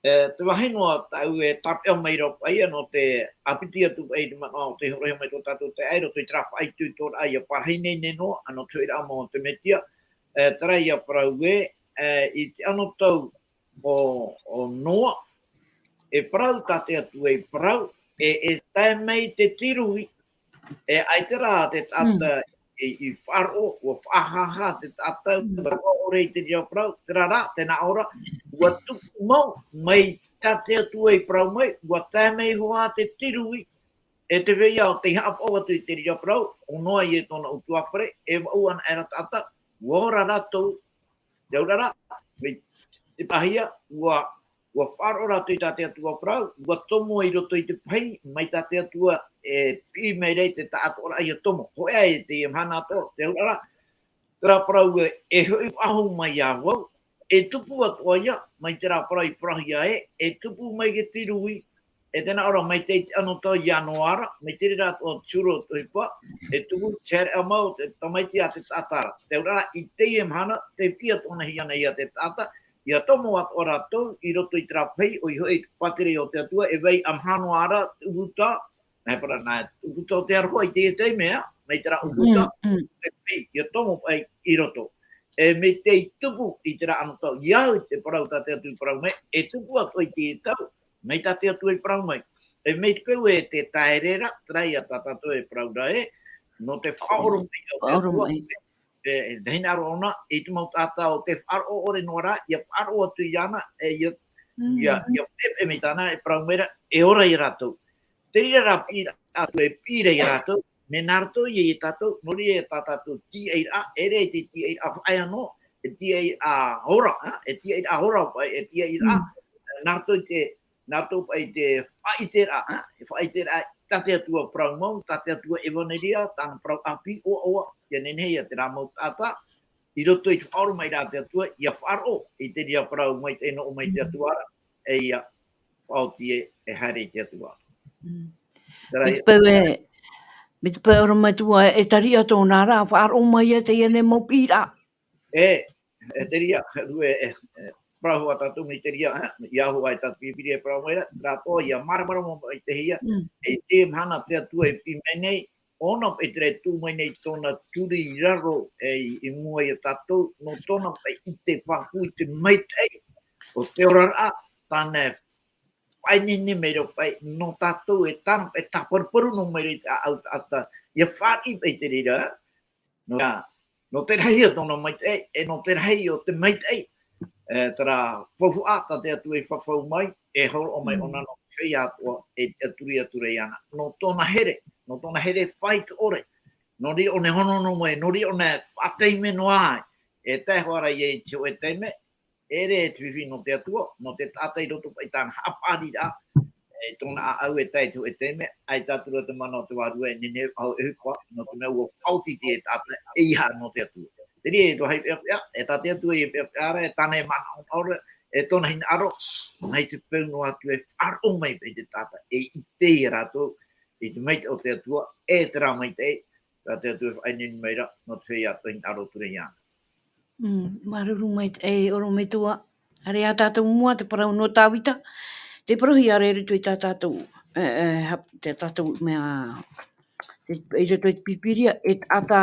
E, te vāhi noa tāʻu e tāpeʻa mai ra paʻi, nō te ʻāpiti atu paʻi te manaʻo o te hōroʻahia mai tō tātou taeaʻe, i roto i terā faʻaitoitoraʻa ʻia parahi nei, nei noa, ʻa nō te hoʻiraʻa mau o te Mesia, e, terā ïa parau ē, e, i te anotau o, o Noa, e parau tā te Atua i parau, e, e tae mai te tirui, e, ʻaita rā te taʻata Mm. i, i faʻaroʻo, ʻua faʻahaha te taʻata, Mm. ʻua rava ʻore i te reira parau, terā rā, tē nā ʻō ra, ʻua tupu mau, mai tā te Atua i parau mai, ʻua tae mai hoʻi te tirui, e te feiā ʻo tei haʻapaʻo atu i te reira parau, ʻo Noa ïa tōna ʻutuāfare, e vaʻu anaʻe ra taʻata, ʻua ora rātou, te auraʻa, mai te pahia, ʻua, ʻua faʻaroʻo rātou i tā te Atua parau, ʻua tomo i roto i te pahi, mai tā te Atua e piʻi mai ra i te taʻatoʻaraʻa ʻia tomo. Hōʻē ā i teie mahana atoʻa, te auraʻa, terā parau ē, e hoʻi faʻahou mai iā vau, e tupu atoʻa ïa, mai terā parau i parauhia ē, e tupu mai te tirui, e tē nā ʻō ra mai te, i te anotau iā Noa ra, mai te reira atoʻa te huru o te ʻohipa, e tupu te haereʻa mau o te tamaiti a te taʻata ra. Te auraʻa, i teie mahana, tē piʻi atoʻa na hia na ia te taʻata, ʻia tomo atoʻa rātou i roto i terā pahi, ʻoia hoʻi te pātireia o te Atua, e vai ʻa maha noa ra te ʻūputa, nā, e parau nā, ʻūputa o te aroha i teie taime, mai terā ʻūputa, Mm, mm. te pahi, ʻia tomo paʻi i roto. E mea tei tupu i terā anotau, ʻia au i te parau tā te Atua i parau mai, e tupu atoʻa i teie tau, mai tā te Atua i parau mai. E mai te peu e te taere ra, terā ïa tā tātou e parau ra ē, nō te faʻaoromaʻi o te Atua, Faʻaoromaʻi. e, e, e hinaʻaro ʻōna, i te mau taʻata ʻo tē faʻaroʻo ʻore noa ra, ʻia faʻaroʻo atu iāna, e, ʻia, Mm. ʻia, ʻia peʻepeʻe mai tāna, e parau mai ra, e ora ia rātou. Te reira rā piʻiraʻa atu e piʻi ra ia rātou, mea nā roto ïa ia tātou, nō reira tā tātou tīaʻiraʻa, e ʻere te tīaʻiraʻa faʻaea noa, e tīaʻiraʻa ora, ā, e tīaʻiraʻa ora, e tīaʻiraʻa, Mm. nā roto i te, nā roto paʻi te faʻaʻiteraʻa, ā, e faʻaʻiteraʻa, tā te Atua parau mau, tā te Atua ʻevanelia, tāna parau ʻāpī ʻoaʻoa, ʻia nehenehe ia terā mau taʻata, i roto i te faʻaoromaʻiraʻa a te Atua, ʻia faʻaroʻo i te reira parau maitaʻi nō ʻō mai te Mm. Atua ra, e ʻia faʻaoti e, e haere i te Atua ra. Mm. Terā Mai te ïa peu e, mai te peu e ʻorometua e, e tariʻa tōna ra, faʻaroʻo mai ia teie nei mau piʻiraʻa. E, e te reira, e, e, e, parau hoʻi tātou mai te reira, e, ʻia hoʻi tātou pīpīria e parau mai ra, rātou ʻia māramarama mai te hia, Mm. e te mahana te Atua e piʻi mai nei, ʻōna paʻi terā e tuʻu mai nei tōna turi i raro, e, i, i mua ia tātou, nō tōna paʻi ʻite pāpū i te maitaʻi o te oraraʻa, tāna e faʻaineine mai ra paʻi, nō tātou e tāna, e tāparuparu noa mai ra i te ʻāʻau taʻata, ʻia fāriʻi paʻi te reira, nō, nō te rahi o tōna maitaʻi, e nō te rahi o te maitaʻi, e, terā faufaʻa tā te Atua i fafau mai, e hōroʻa mai ʻōna nō te feiā atoʻa, e tiʻaturi atu ra iāna. Nō tōna here, nō tōna here faito ʻore, nō reira ʻōna e hono noa mai, nō reira ʻōna e faʻataime noa ai, e tae hoʻi ra ia i te hōʻē taime, ʻeʻere e te fifi nō te Atua, nō te taʻata i roto paʻi i tāna haʻapaʻariraʻa, e tōna ʻāʻau e tae i te hōʻē taime, ʻaita atu ra te mana o te Vārua e nehenehe e faʻahoʻi ʻohipa, nō te mea ʻua faʻaoti te taʻata eiaha nō te Atua. Te reira e te vāhi peʻapeʻa, e tā te Atua e peʻapeʻa ra, e tāna e manaʻo ra, e tōna hinaʻaro, mai te peu noa atu e faʻaroʻo mai paʻi te taʻata, e ʻite ia rātou, i te maitaʻi o te Atua, e terā maitaʻi, tā te Atua e faʻaineine mai ra, nō te feiā atoʻa e hinaʻaro atu ra iāna. Mm, māuruuru maitaʻi, e ʻorometua. Haere ā tātou i mua, te parau nō Tāvita. Tē parauhia ra i roto i tā tātou, e, e, hap-, tā tātou mea, te, i roto i te Pīpīria, e taʻata,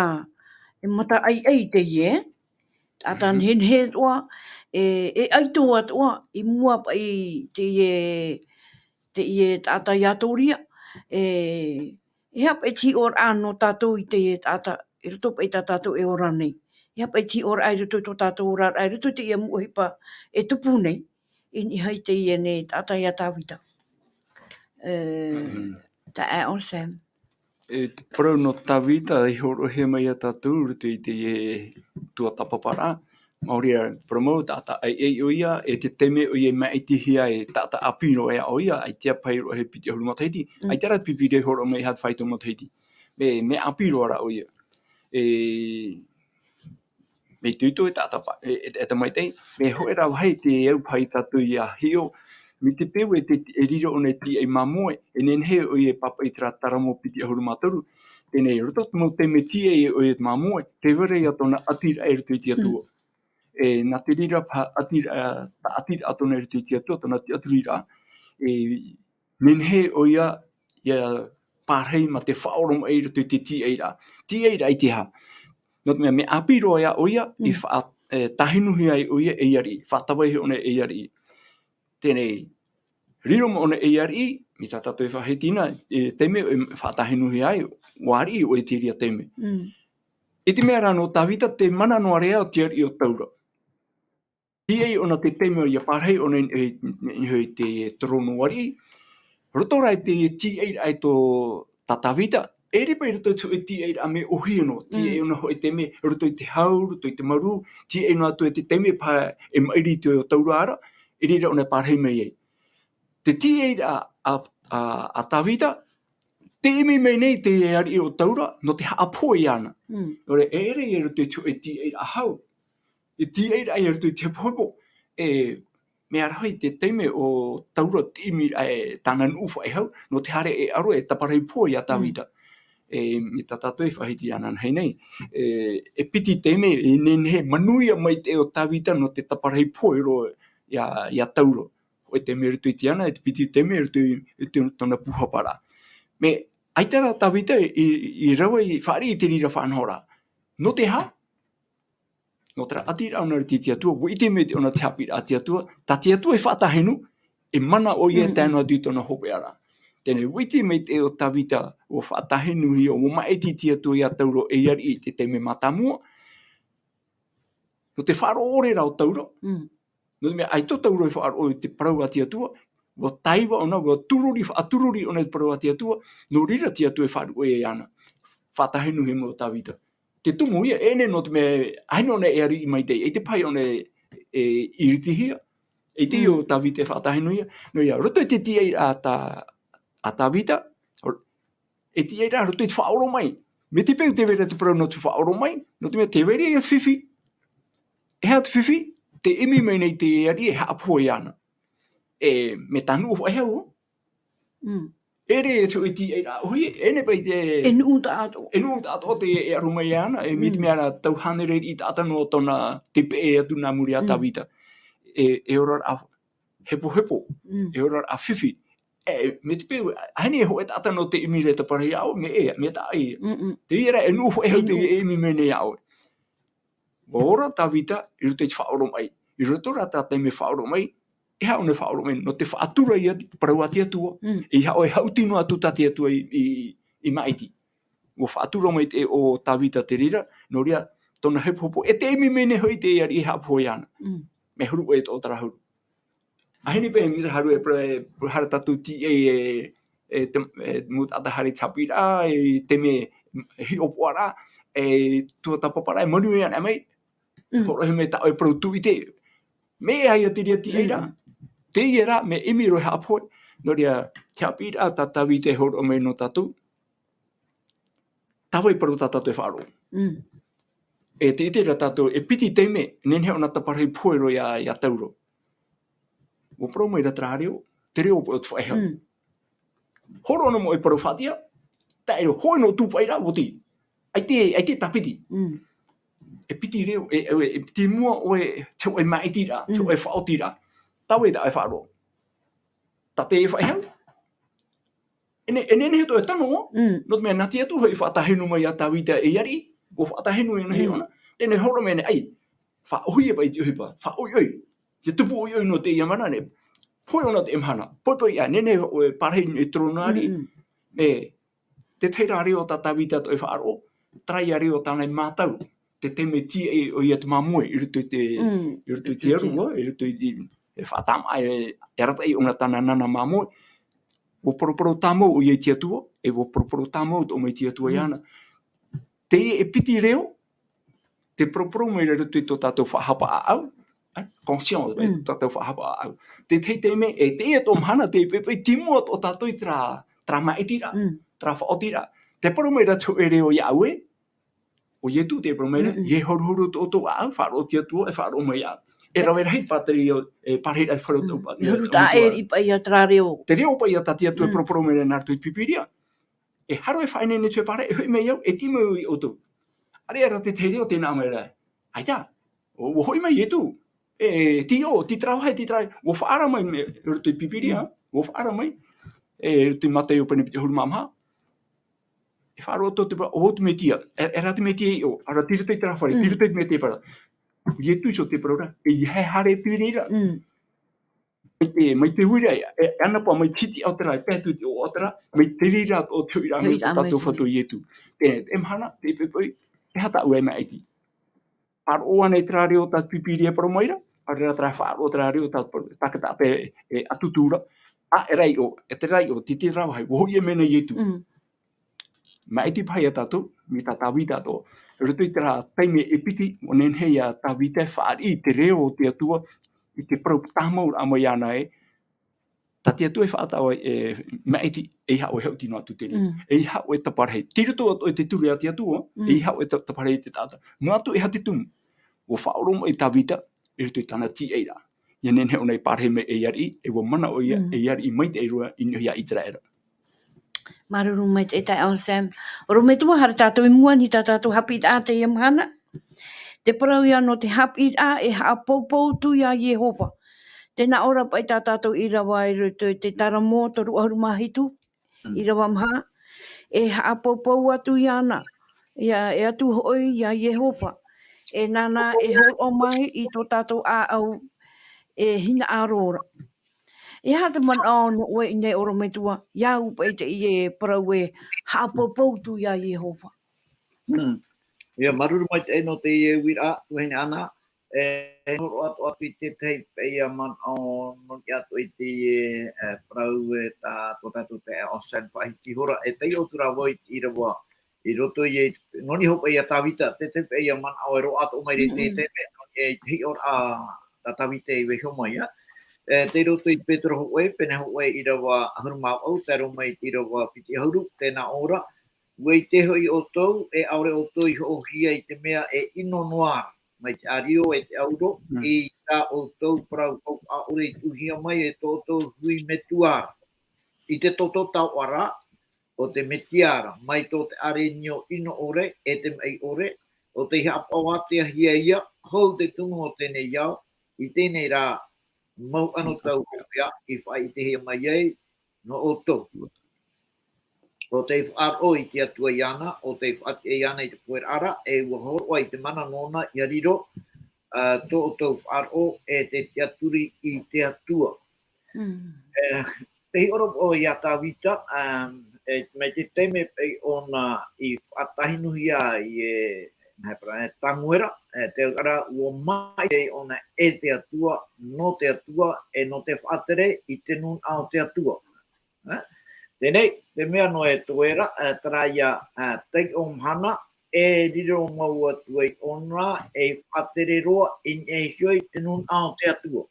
e mataʻaiʻai teie, taʻata nehenehe atoʻa, e, e ʻaito atoʻa, i mua paʻi teie, teie taʻata iā Tōria, e, e aha paʻi te hiʻoraʻa nō tātou i teie taʻata, i roto paʻi tā tātou e ora nei. E aha paʻi te hiʻoraʻa i roto i tō tātou oraraʻa, i roto i teie mau ʻohipa e tupu nei, i niʻa i teie nei taʻata iā Tāvita. E, taeaʻe Sam. E te parau nō Tāvita, i hōroʻahia mai iā tātou, i roto i teie tuatāpaparaʻa, Maori ia, parau mau, taʻata ʻaiʻai ʻoia, e te taime ʻoia i māʻitihia e taʻata ʻāpī roa ia ʻoia, ʻaita paʻi roa he piti ʻahuru matahiti, ʻaita rā te Pīpīria i hōroʻa mai e aha te fāito matahiti. Mea, mea ʻāpī roa rā ʻoia. E, mea itoito e taʻata pa-, e, e, e tamaitaʻi, mea hōʻē rā vāhi te au paʻi tātou ʻia hiʻo, mai te peu e te, e riro ʻōna i te tīaʻi māmoe, e nehenehe ʻoia e pāpaʻi i terā Taramo piti ʻahuru mā toru, teie nei, roto i te mau taime tīaʻi ʻoia i te māmoe, tē vai ra ia tōna ʻatiraʻa i roto i te Atua. E, nā te reira paʻi ʻatiraʻa, tā ʻatiraʻa tōna i roto i te Atua, tōna tiʻaturiraʻa, e, nehenehe ʻoia ʻia pārahi mā te faʻaoromaʻi i roto i te tīaʻiraʻa. Tīaʻiraʻa i te aha? Nō te mea, mea ʻāpī roa ia ʻoia, i faʻa-, e, tāhinuhia ai ʻoia ei ariʻi, faʻatavaihi ʻōna ei ariʻi. Teie nei, riro mai ʻōna ei ariʻi, mai tā tātou e faʻahiti na, e taime e faʻatāhinuhia ai, ʻua ariʻi ʻoia i terā taime. I te mea rā nō Tāvita, tē mana noa ra ia te ariʻi o Taura. Tīaʻi ʻōna te taime ʻia pārahi ʻōna i, i, i, i te terōno ariʻi. Roto rā i te tīaʻiraʻa i tō, tā Tāvita, e ʻere paʻi i roto i te hōʻē tīaʻiraʻa mea ʻōhie noa, tīaʻi ʻōna hōʻē taime, roto i te hau, roto i te marū, tīaʻi noa atu e te taime paʻi e maʻiri i te ʻoe o Taura ra, i reira ʻōna e pārahi mai ai. Te tīaʻiraʻa a, a, a Tāvita, tē ʻimi mai nei te ariʻi o Taura, nō te haʻapohe iāna. Nō reira, e ʻere ia i roto i te hōʻē tīaʻiraʻa hau. E tīaʻiraʻa ia i roto i te hepohepo. E, mea rahi te taime ʻo Taura tē ʻimi ra e tāna nuʻu faʻehau, nō te haere e ʻaro e taparahi pohe iā Tāvita. E, mai tā tātou e faʻahiti ananahi nei. E, e piti taime, e nehenehe, manuia mai te ʻo Tāvita nō te taparahi pohe roa iā, iā Taura. Hōʻē taime i roto i te ana, e te piti taime i roto i, i te, tōna pūhaparaʻa. Mea, ʻaita rā Tāvita i, i, i rave i fāriʻi i te reira faʻanahoraʻa. Nō te aha? Nō terā ʻatiraʻa ʻōna i roto i te Atua, ʻua ʻite mai ʻōna te haʻapiʻiraʻa a te Atua, tā te Atua e faʻatāhinu, e mana ʻoia e tae noa atu i tōna hopeʻaraʻa. Teie nei, ʻua ʻite mai te ʻo Tāvita, ʻua faʻatāhinuhia, ʻua māʻiti te Atua iā Taura ei ariʻi i te taime mātāmua. Nō te faʻaroʻo ʻore rā o Taura. Nō te mea, ʻaita ʻo Taura e faʻaroʻo i te parau a te Atua, ʻua taiva ʻōna, ʻua turori, faʻaturori ʻōna i te parau a te Atua, nō reira te Atua e faʻaruʻe iāna. Faʻatāhinuhia mai ʻo Tāvita. Te tumu ia, e nehenehe nō te mea, ʻaita ʻōna e ariʻi maitaʻi, ʻaita paʻi ʻōna e, e iritihia, ʻaita ʻo Tāvita e faʻatāhinuhia, nō reira, roto i te tīaʻiraʻa a Tā-, a Tāvita, e tīaʻiraʻa roto i te faʻaoromaʻi. Mai te peu tē vai ra te parau nō te faʻaoromaʻi, nō te mea tē vai ra ia te fifi. E aha te fifi? Tē ʻimi mai nei te ariʻi e haʻapohe iāna. E, mai tā nuʻu faʻehau. E ʻere te hōʻē tīaʻiraʻa ʻōhie, e nehenehe paʻi te, e nuʻu taʻatoʻa. E nuʻu taʻatoʻa te, e aro mai iāna, e mai te mea ra tau hānere riʻi taʻata nō tōna tē peʻe atu nā muri a Tāvita. E, e oraraʻa hepohepo, e oraraʻa fifi. E, mai te peu, ʻaita e hōʻē taʻata nō te ʻimi ra e taparahi iā ʻoe, mea ʻē, mea taʻa ʻē. Teie rā, e nuʻu faʻehau te e ʻimi mai nei iā ʻoe. ʻUa ora Tāvita i roto i te faʻaoromaʻi. I roto rā tā taime faʻaoromaʻi, E aha ʻōna e faʻaroʻo mai, nō te faʻatura ia te parau a te Atua. Mm. E aha ʻoe haʻuti noa atu tā te Atua i, i, i maʻiti. ʻUa faʻatura mai te, ʻo Tāvita te reira, nō reira, tōna hepohepo, e te ʻimi mai nei hoʻi te ariʻi e haʻapohe ana. Mm. Mea huru ʻoe tō terā huru. ʻAhani paʻi, mea haru e pre-, e pre-, hara tātou tīaʻi e, e te, e mūtaʻata haere te haʻapiʻiraʻa, e te mea hiʻopoʻaraʻa, e tuatāpaparaʻa, e manuia ana mai, Mm. hōroʻahia mai tā ʻoe parau tūʻite. Mea ʻē ia te reira tīaʻiraʻa. Mm. Teie rā, mea ʻimi roa e haʻapohe, nō reira, te haʻapiʻiraʻa tā Tāvita e hōroʻa mai nō tātou. Tā vai parau tā tātou e faʻaroʻo. Mm. E te, ʻite ra tātou, e piti taime, nehenehe ʻōna taparahi pohe roa ia, ia Tauro. ʻUa parau mai ra terā reo, te reo paʻi o te faʻehau. Mm. Hōroʻa noa mau e parau faʻatia, taʻero, hōʻē noa tū paʻi ra, ʻua oti. ʻAita, ʻaita tā piti. Mm. E piti reo, e, e, e piti mua ʻoe, te hōʻē maʻitiraʻa, te Mm. hōʻē faʻaotiraʻa. Tā vai tā ʻoe e faʻaroʻo. Tā te faʻehau. E ne-, e nehenehe atoʻa e tano, Mm. nō te mea nā te Atua hoʻi i faʻatāhenu mai ia Tāvita ei ariʻi, ʻua faʻatāhenu ia nei Mm. ʻōna. Teie nei hōroʻa mai nei, ʻai, faʻaʻohie paʻi te ʻohipa, faʻaʻoiʻoi. Te tupu ʻoiʻoi nō teie mahana nei. Pohe ʻōna teie mahana, poipoi ā, nehenehe ʻoe e pārahi i te terōna ariʻi. Mm, mm. E, te tahi rā reo tā Tāvita atoʻa e faʻaroʻo, terā ia reo tāna e mātau, te taime tīaʻi ʻoia te māmoe, i roto i te, Mm. i roto i te aru, i roto i te, e faʻatamaʻa, e, e arataʻi ʻōna tāna nana māmoe. ʻUa poroporo tāmau ʻoia i te Atua, e ʻua poroporo tāmau atoʻa mai te Atua Mm. iāna. Teie e piti reo, te poroporo mai ra i roto i tō tātou faʻahapa ʻāʻau, eh, conscience, Mm. tō tātou faʻahapa ʻāʻau. Te tahi taime, e teie atoʻa mahana, te poipoi, tei mua atoʻa tātou i terā, terā maʻitiraʻa, Mm. terā faʻaotiraʻa. Te parau mai ra te hōʻē reo iāʻu ē, ʻo Ietu te parau mai ra, Mm-mm. ʻia horuhoru tō ʻoutou ʻāʻau, faʻaroʻo te Atua, e faʻaroʻo mai iāʻu. E rave rahi te pātireia, e pārahi ra te parau Mm. tō pā-, E huru e tā tō e riʻi paʻi ia terā reo. Te reo paʻi ia tā te Atua e Mm. poroporo mai ra nā roto i te Pīpīria. E hara e faʻaineine atu e pārahi, e hoʻi mai au, e tei mai au iā ʻoutou. ʻĀreʻa rā te tahi reo tē nā mai ra. ʻAita, ʻo, ʻua hoʻi mai Ietu. E, tei ʻō, tei terā vāhi, tei terā, ʻua faʻaara mai mea, i roto i te Pīpīria, Mm. ʻua faʻaara mai. E, i roto i Mātaio pene piti ʻahuru mā maha. E faʻaroʻo atoʻa te parau, ʻo vau te Metia. E, e rā te Metia i ʻō, ʻaore rā tei roto i terā fare, tei Mm. roto i te Metia parau. Ietu iho te parau ra, e ʻeiaha e haere atu i reira. Mm. Mai te, mai te uira ia, e, e anapa mai te hitiʻa o te rā, e tae atu i te ʻoaʻoa o te rā, mai te reira atoʻa te hoʻiraʻa mai o tō tātou Fatu Ietu. Te, te mahana, te poipoi, e aha tāʻu e maʻiti. Faʻaroʻo ānei terā reo tā te Pīpīria e parau mai ra, ʻaore rā terā faʻaroʻo terā reo tā, tā ka taʻata e, e ʻatutu ra. Ā, e rā i ʻō, e terā i ʻō, tei terā vāhi, ʻua hoʻi mai nei Ietu. Mm. Maʻiti paʻi ia tātou, mai tā Tāvita atoʻa. I roto i terā taime e piti, ʻua nehenehe ia Tāvita e fāriʻi i te reo o te Atua, i te parau tāmauraʻa mai iāna ē, tā te Atua e faʻataʻa ai, e, maʻiti, ʻeiaha ʻoe e haʻuti noa atu te reo. Mm. ʻEiaha ʻoe e taparahi. Tei roto atoʻa i te ture a te Atua, Mm. ʻeiaha ʻoe e ta-, taparahi i te taʻata. Noa atu e aha te tumu. ʻUa faʻaoromaʻi Tāvita, i roto i tāna tīaʻiraʻa. ʻIa nehenehe ʻōna e pārahi mai ei ariʻi, e ʻua mana ʻoia, Mm. ei ariʻi maitaʻi roa i niʻa iā ʻĪteraʻera. Māuruuru maitaʻi taeaʻe Sam. ʻOrometua, haere tātou i mua i tā tātou haʻapiʻiraʻa teie mahana. Te parau ia nō te haʻapiʻiraʻa e haʻapoupou atu ia Iehova. Tē nā ʻō ra paʻi tā tātou ʻīrava i roto i te Taramo toru ʻahuru mā hitu, Mm. ʻīrava maha, e haʻapoupou atu iāna, ia, e atu hoʻi ia Iehova, e nāna e hōroʻa mai i tō tātou ʻāʻau e hinaʻaro ra. E aha te manaʻo nō ʻoe i ʻō nei ʻorometua, iāʻu paʻi teie parau e haʻapoupou atu ia Iehova? Mm. ʻIa, māuruuru maitaʻi nō teie uiraʻa, tuahine Ana, e, e hōroʻa atoʻa atu i te tahi paʻi ia manaʻo nō niʻa atoʻa i teie, e, parau e tā tō tātou taeaʻe Sam faʻahiti. Hora, e taiʻo atu ra vau i te ʻīrava, i roto i, nō niʻa hoʻi paʻi ia Tāvita, te tahi paʻi ia manaʻo e roaʻa atoʻa mai ra i te Mm-mm. taime, nō niʻa i te hiʻoraʻa tā Tāvita i vaiiho mai, ā. E, tei roto i Petero hōʻē, pene hōʻē ʻīrava ʻahuru mā vaʻu, tae roa mai i te ʻīrava piti ʻahuru, tē nā ʻō ra, ʻUa ʻite hoʻi ʻoutou, e ʻaore ʻoutou i hoʻohia i te mea e ʻino noa ra, mai te ʻārio e te ʻauro, Mm. i tā ʻoutou parau faufaʻa ʻore i tuʻuhia mai e tō ʻoutou hui metua ra. I te toto taoʻa ra, ʻo te Metia ra, mai tō te ʻārenio ʻino ʻore, e te maʻi ʻore, ʻo tei haʻapaʻoāteahia ia, hou te tumu o teie nei ao, i teie nei rā, mau anotau hopeʻa, i faʻaʻitehia mai ai, nō ʻoutou. ʻO tei faʻaroʻo i te Atua iāna, ʻo tei faʻatiʻa iāna i te poʻeraʻa ra, e ʻua hōroʻa i te mana nōna ʻia riro, ā, tō ʻoutou faʻaroʻo e te tiʻaturi i te Atua. Mm. E, te hiʻoraʻa ia Tāvita, ā, e, mai te taime paʻi ʻōna i faʻatahinuhia e, nā, e Tamuera, e, te auraʻa ua maʻiti ʻōna e te Atua, nō te Atua, e nō te faʻatere i te nūnaʻa o te Atua. Ā? Teie, te mea noa e toe ra, ā, terā ia, ā, taiʻo mahana, e riro mau atu ai ʻōna, e faʻatere roa, i niʻa iho i te nūnaʻa o te Atua.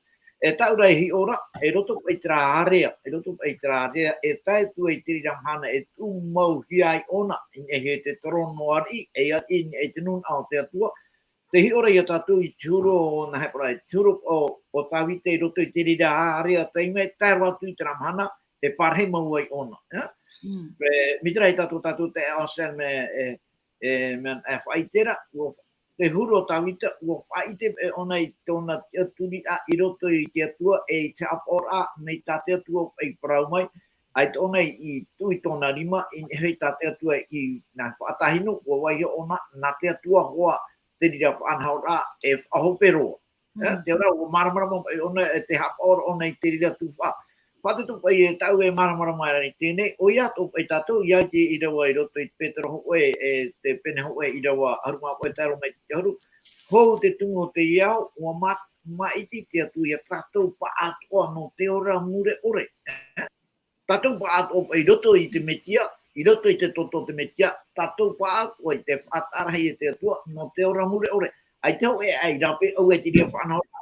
E taʻu ra e hiʻo ra, e roto paʻi terā ārea, e roto paʻi terā ārea, e tae atu ai te reira mahana, e tuʻu mau hia ai ʻōna, i niʻa iho i te torono ariʻi, e ariʻi i niʻa i te nūnaʻa o te Atua, te hiʻo ra ia tātou i te huru o, nā, e parau, te huru o, o Tāvita i roto i te reira ārea taime, tae roa atu i terā mahana, e parahi mau ai ʻōna, ā? Mm. E, mai terā ia tātou, tātou te ʻaʻose me, e, e, mea, e, faʻaʻite ra, ua, te huru o Tāvita, ua faʻaʻite, e, ʻōna i tōna tiʻaturi i roto i te Atua, e i te haʻapaʻoraʻa, mai tā te Atua i parau mai, ʻaita ʻōna i tuʻu i tōna rima, i niʻa iho i tā te Atua i, nā, faʻatahino, ua vaiiho ʻōna, nā te Atua hoʻi, te reira faʻanahoraʻa, e faʻahope roa. Ā, mm, te auraʻa, ua māramarama mai ʻōna, e te haʻapaʻo ra ʻōna i te reira tuhaʻa. Pātūtū paʻi e tāʻu e māramarama ra i teie, ʻoia atoʻa paʻi tātou, ʻia ʻite ʻīrava i roto i te Petero hōʻē, e te pene hōʻē ʻīrava ʻahuru mā hōʻē tae roa mai i te hōʻē ʻahuru. Hou te tumu o te ao, ua ma-, maʻiti te Atua ia tātou paʻatoʻa nō te ora mure ʻore. Tātou paʻatoʻa i roto i te Mesia, i roto i te toto o te Mesia, tātou paʻatoʻa i te faʻataʻa rahi e te Atua, nō te ora mure ʻore. ʻAita hōʻē aʻe i rāpae, ʻaita e te reira faʻanahoraʻa.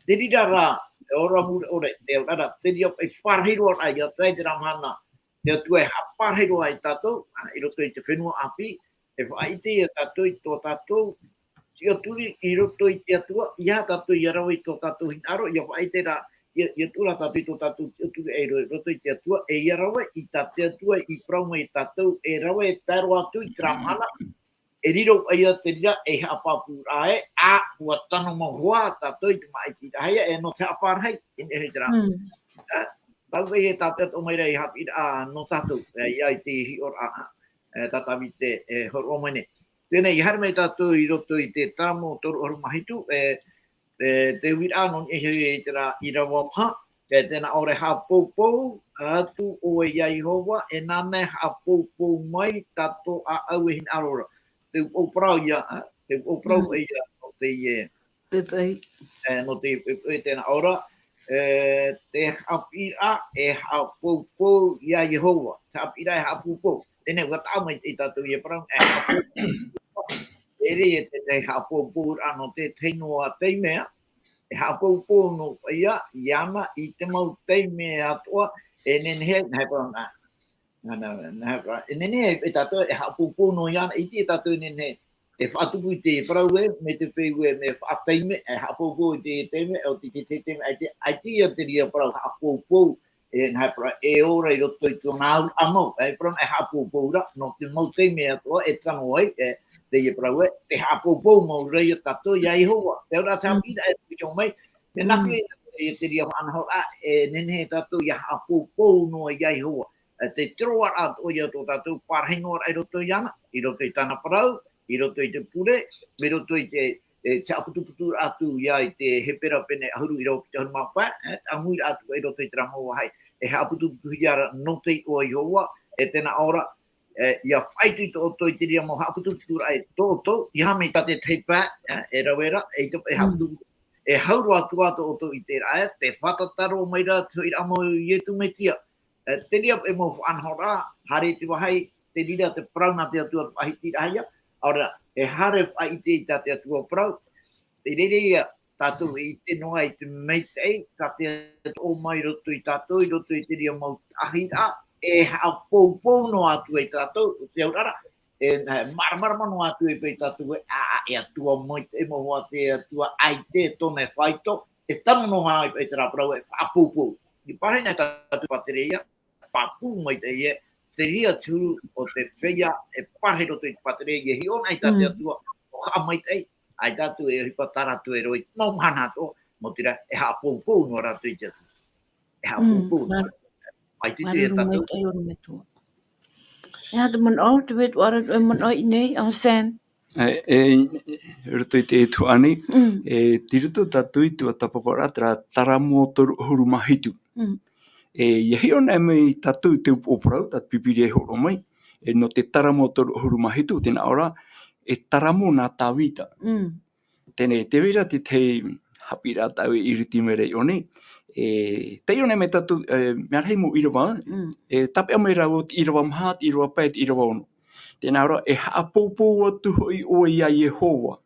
Te reira rā, te ora mure ʻore, te auraʻa, te reira paʻi parahi roa ra, ia tae i terā mahana. Te Atua e haʻaparahi roa ia tātou, ā, i roto i te fenua ʻāpī, e faʻaʻite ia tātou i tō tātou tiʻaturi i roto i te Atua, ʻeiaha tātou ʻia rave i tō tātou hinaʻaro, ʻia faʻaʻite ra, ʻia, ʻia tuʻu ra tātou i tō tātou tiʻaturi i ro-, roto i te Atua, e ʻia rave i tā te Atua i parau mai ia tātou, e rave e tae roa atu i terā mahana, e riro paʻi ia te reira, e haʻapāpū ra ē, ā, ʻua tano mau hoʻi tātou i te maʻitiraʻa, e nō te haʻaparahi, i niʻa iho i terā. Mm. Ā, tāʻu paʻi e tāpeʻa atoʻa mai ra i haʻapiʻiraʻa nō tātou, e, ʻia ʻite i te hiʻoraʻa, e, tā Tāvita e hōroʻa mai nei. Teie, ʻia haere mai tātou i roto i te Taramo toru ʻahuru mā hitu, e, e, te uiraʻa nō niʻa iho i terā ʻīrava maha, e, tē nā ʻō ra e haʻapoupou atu ʻoe ia Iehova, e nāna e haʻapoupou mai tā tō ʻāʻau e hinaʻaro ra. Te upoʻo parau ia, ā, te upoʻo parau Mm. ia, nō teie Pepe. E, nō te, e, e, tē nā ʻō ra, e, te haʻapiʻiraʻa e haʻapoupou ia Iehova. Te haʻapiʻiraʻa e haʻapoupou. Teie, ʻua taʻa mai i tātou ia parau, e haʻapoupou. E rave e te, te haʻapoupou ra nō te tahi noa taime, ā. E haʻapoupou noa ia, iāna i te mau taime atoʻa, e nehenehe, nā, e parau, nā, nā, nā, nā, e nehenehe, e tātou, e haʻapoupou noa iāna, ʻite tātou e nehenehe, e faʻatupu i te parau ē, mai te peu ē, mea faʻataime, e haʻapoupou i te taime, ʻo te, te, te taime, ʻaita, ʻaita ia te reira parau haʻapoupou, e, nā, e parau, e ora i roto i tōna auraʻa mau, e parau, e haʻapoupou ra, nō te mau taime atoʻa, e tano ai, e, te ia parau ē, te haʻapoupou mau ra ia tātou, ia Iehova, te auraʻa te Mm. haʻapiʻiraʻa e pito mai, e Mm. nā hea, e te reira faʻanahoraʻa, e nehenehe tātou, ia haʻapoupou noa ia Iehova, e te tōroʻaraʻa atoʻa ia tō tātou, parahi noa ra i roto iāna, i roto i tāna parau, i roto i te pure, i roto i te, e, te haʻaputuputuraʻa atu ia i te Hepera pene ʻahuru ʻīrava piti ʻahuru mā pae, e, te ʻāmuiraʻa atu i roto i terā mau vāhi, e haʻaputuputuhia ra nō te iʻoa o Iehova, e tē nā ʻō ra, e, ʻia faʻaitoito ʻoutou i te reira mau haʻaputuputuraʻa e tō ʻoutou, ʻeiaha mai tā te tahi pae, e, e rave ra, e, e Mm. haʻaputuputu, e hau roa atu ā tō ʻoutou ʻiteraʻa, e, tē fātata roa mai ra te hoʻiraʻa mau o Iesu Mesia, e, te reira e mau faʻanahoraʻa, haere i te vāhi, te reira te parau nā te Atua te faʻahitiraʻahia, ʻaore ra, e haere faʻaʻite i tā te Atua parau, te reira ia, tātou e ʻite noa i te maitaʻi, tā te Atua mai roto ia tātou, i roto i te reira mau ʻāhiraʻa, e haʻapoupou noa atu ai tātou, te auraʻa, e, e māramarama noa atu ai paʻi tātou ē, ā, ā, e Atua maitaʻi mau hoʻi te Atua ʻaita tōna e faito, e tano noa ai paʻi terā parau e haʻapoupou. I parahi na tātou pātereia, pāpū maitaʻi ē, te reira te huru o te feiā, e parahi roto i te pātereia, e hiʻo na i tā te Mm. Atua, ʻo haʻamaitaʻi, ʻaita atu e ʻohipa tā rātou e rave i te mau mahana atoʻa, nō te reira, e haʻapoupou noa rātou i te Atua. E haʻapoupou Mm, noa. Māuruuru, māuruuru maitaʻi ʻō nei. E aha te manaʻo, te vaiiho ra te manaʻo i nei, ʻo Sam? E, e, i roto i te tuhaʻa nei, Mm. e, tei roto tātou i tuatāpaparaʻa, terā Taramo toru ʻahuru mā hitu. Mm. E, ʻia hiʻo anaʻe mai tātou te upoʻo parau, tā te Pīpīria e hōroʻa mai, e, nō te Taramo toru ʻahuru mā hitu, tē nā ʻō ra, e Taramo nā Tāvita. Mm. Teie, tē vai ra te tahi haʻapiʻiraʻa tāʻu e ʻiriti mai ra i ʻō nei, e, taiʻo anaʻe mai tātou, e, mea rahi mau ʻīrava, Mm. e, tāpeʻa mai ra vau te ʻīrava maha, te ʻīrava pae, te ʻīrava ono. Tē nā ʻō ra, e haʻapoupou atu hoʻi ʻoe iā Iehova,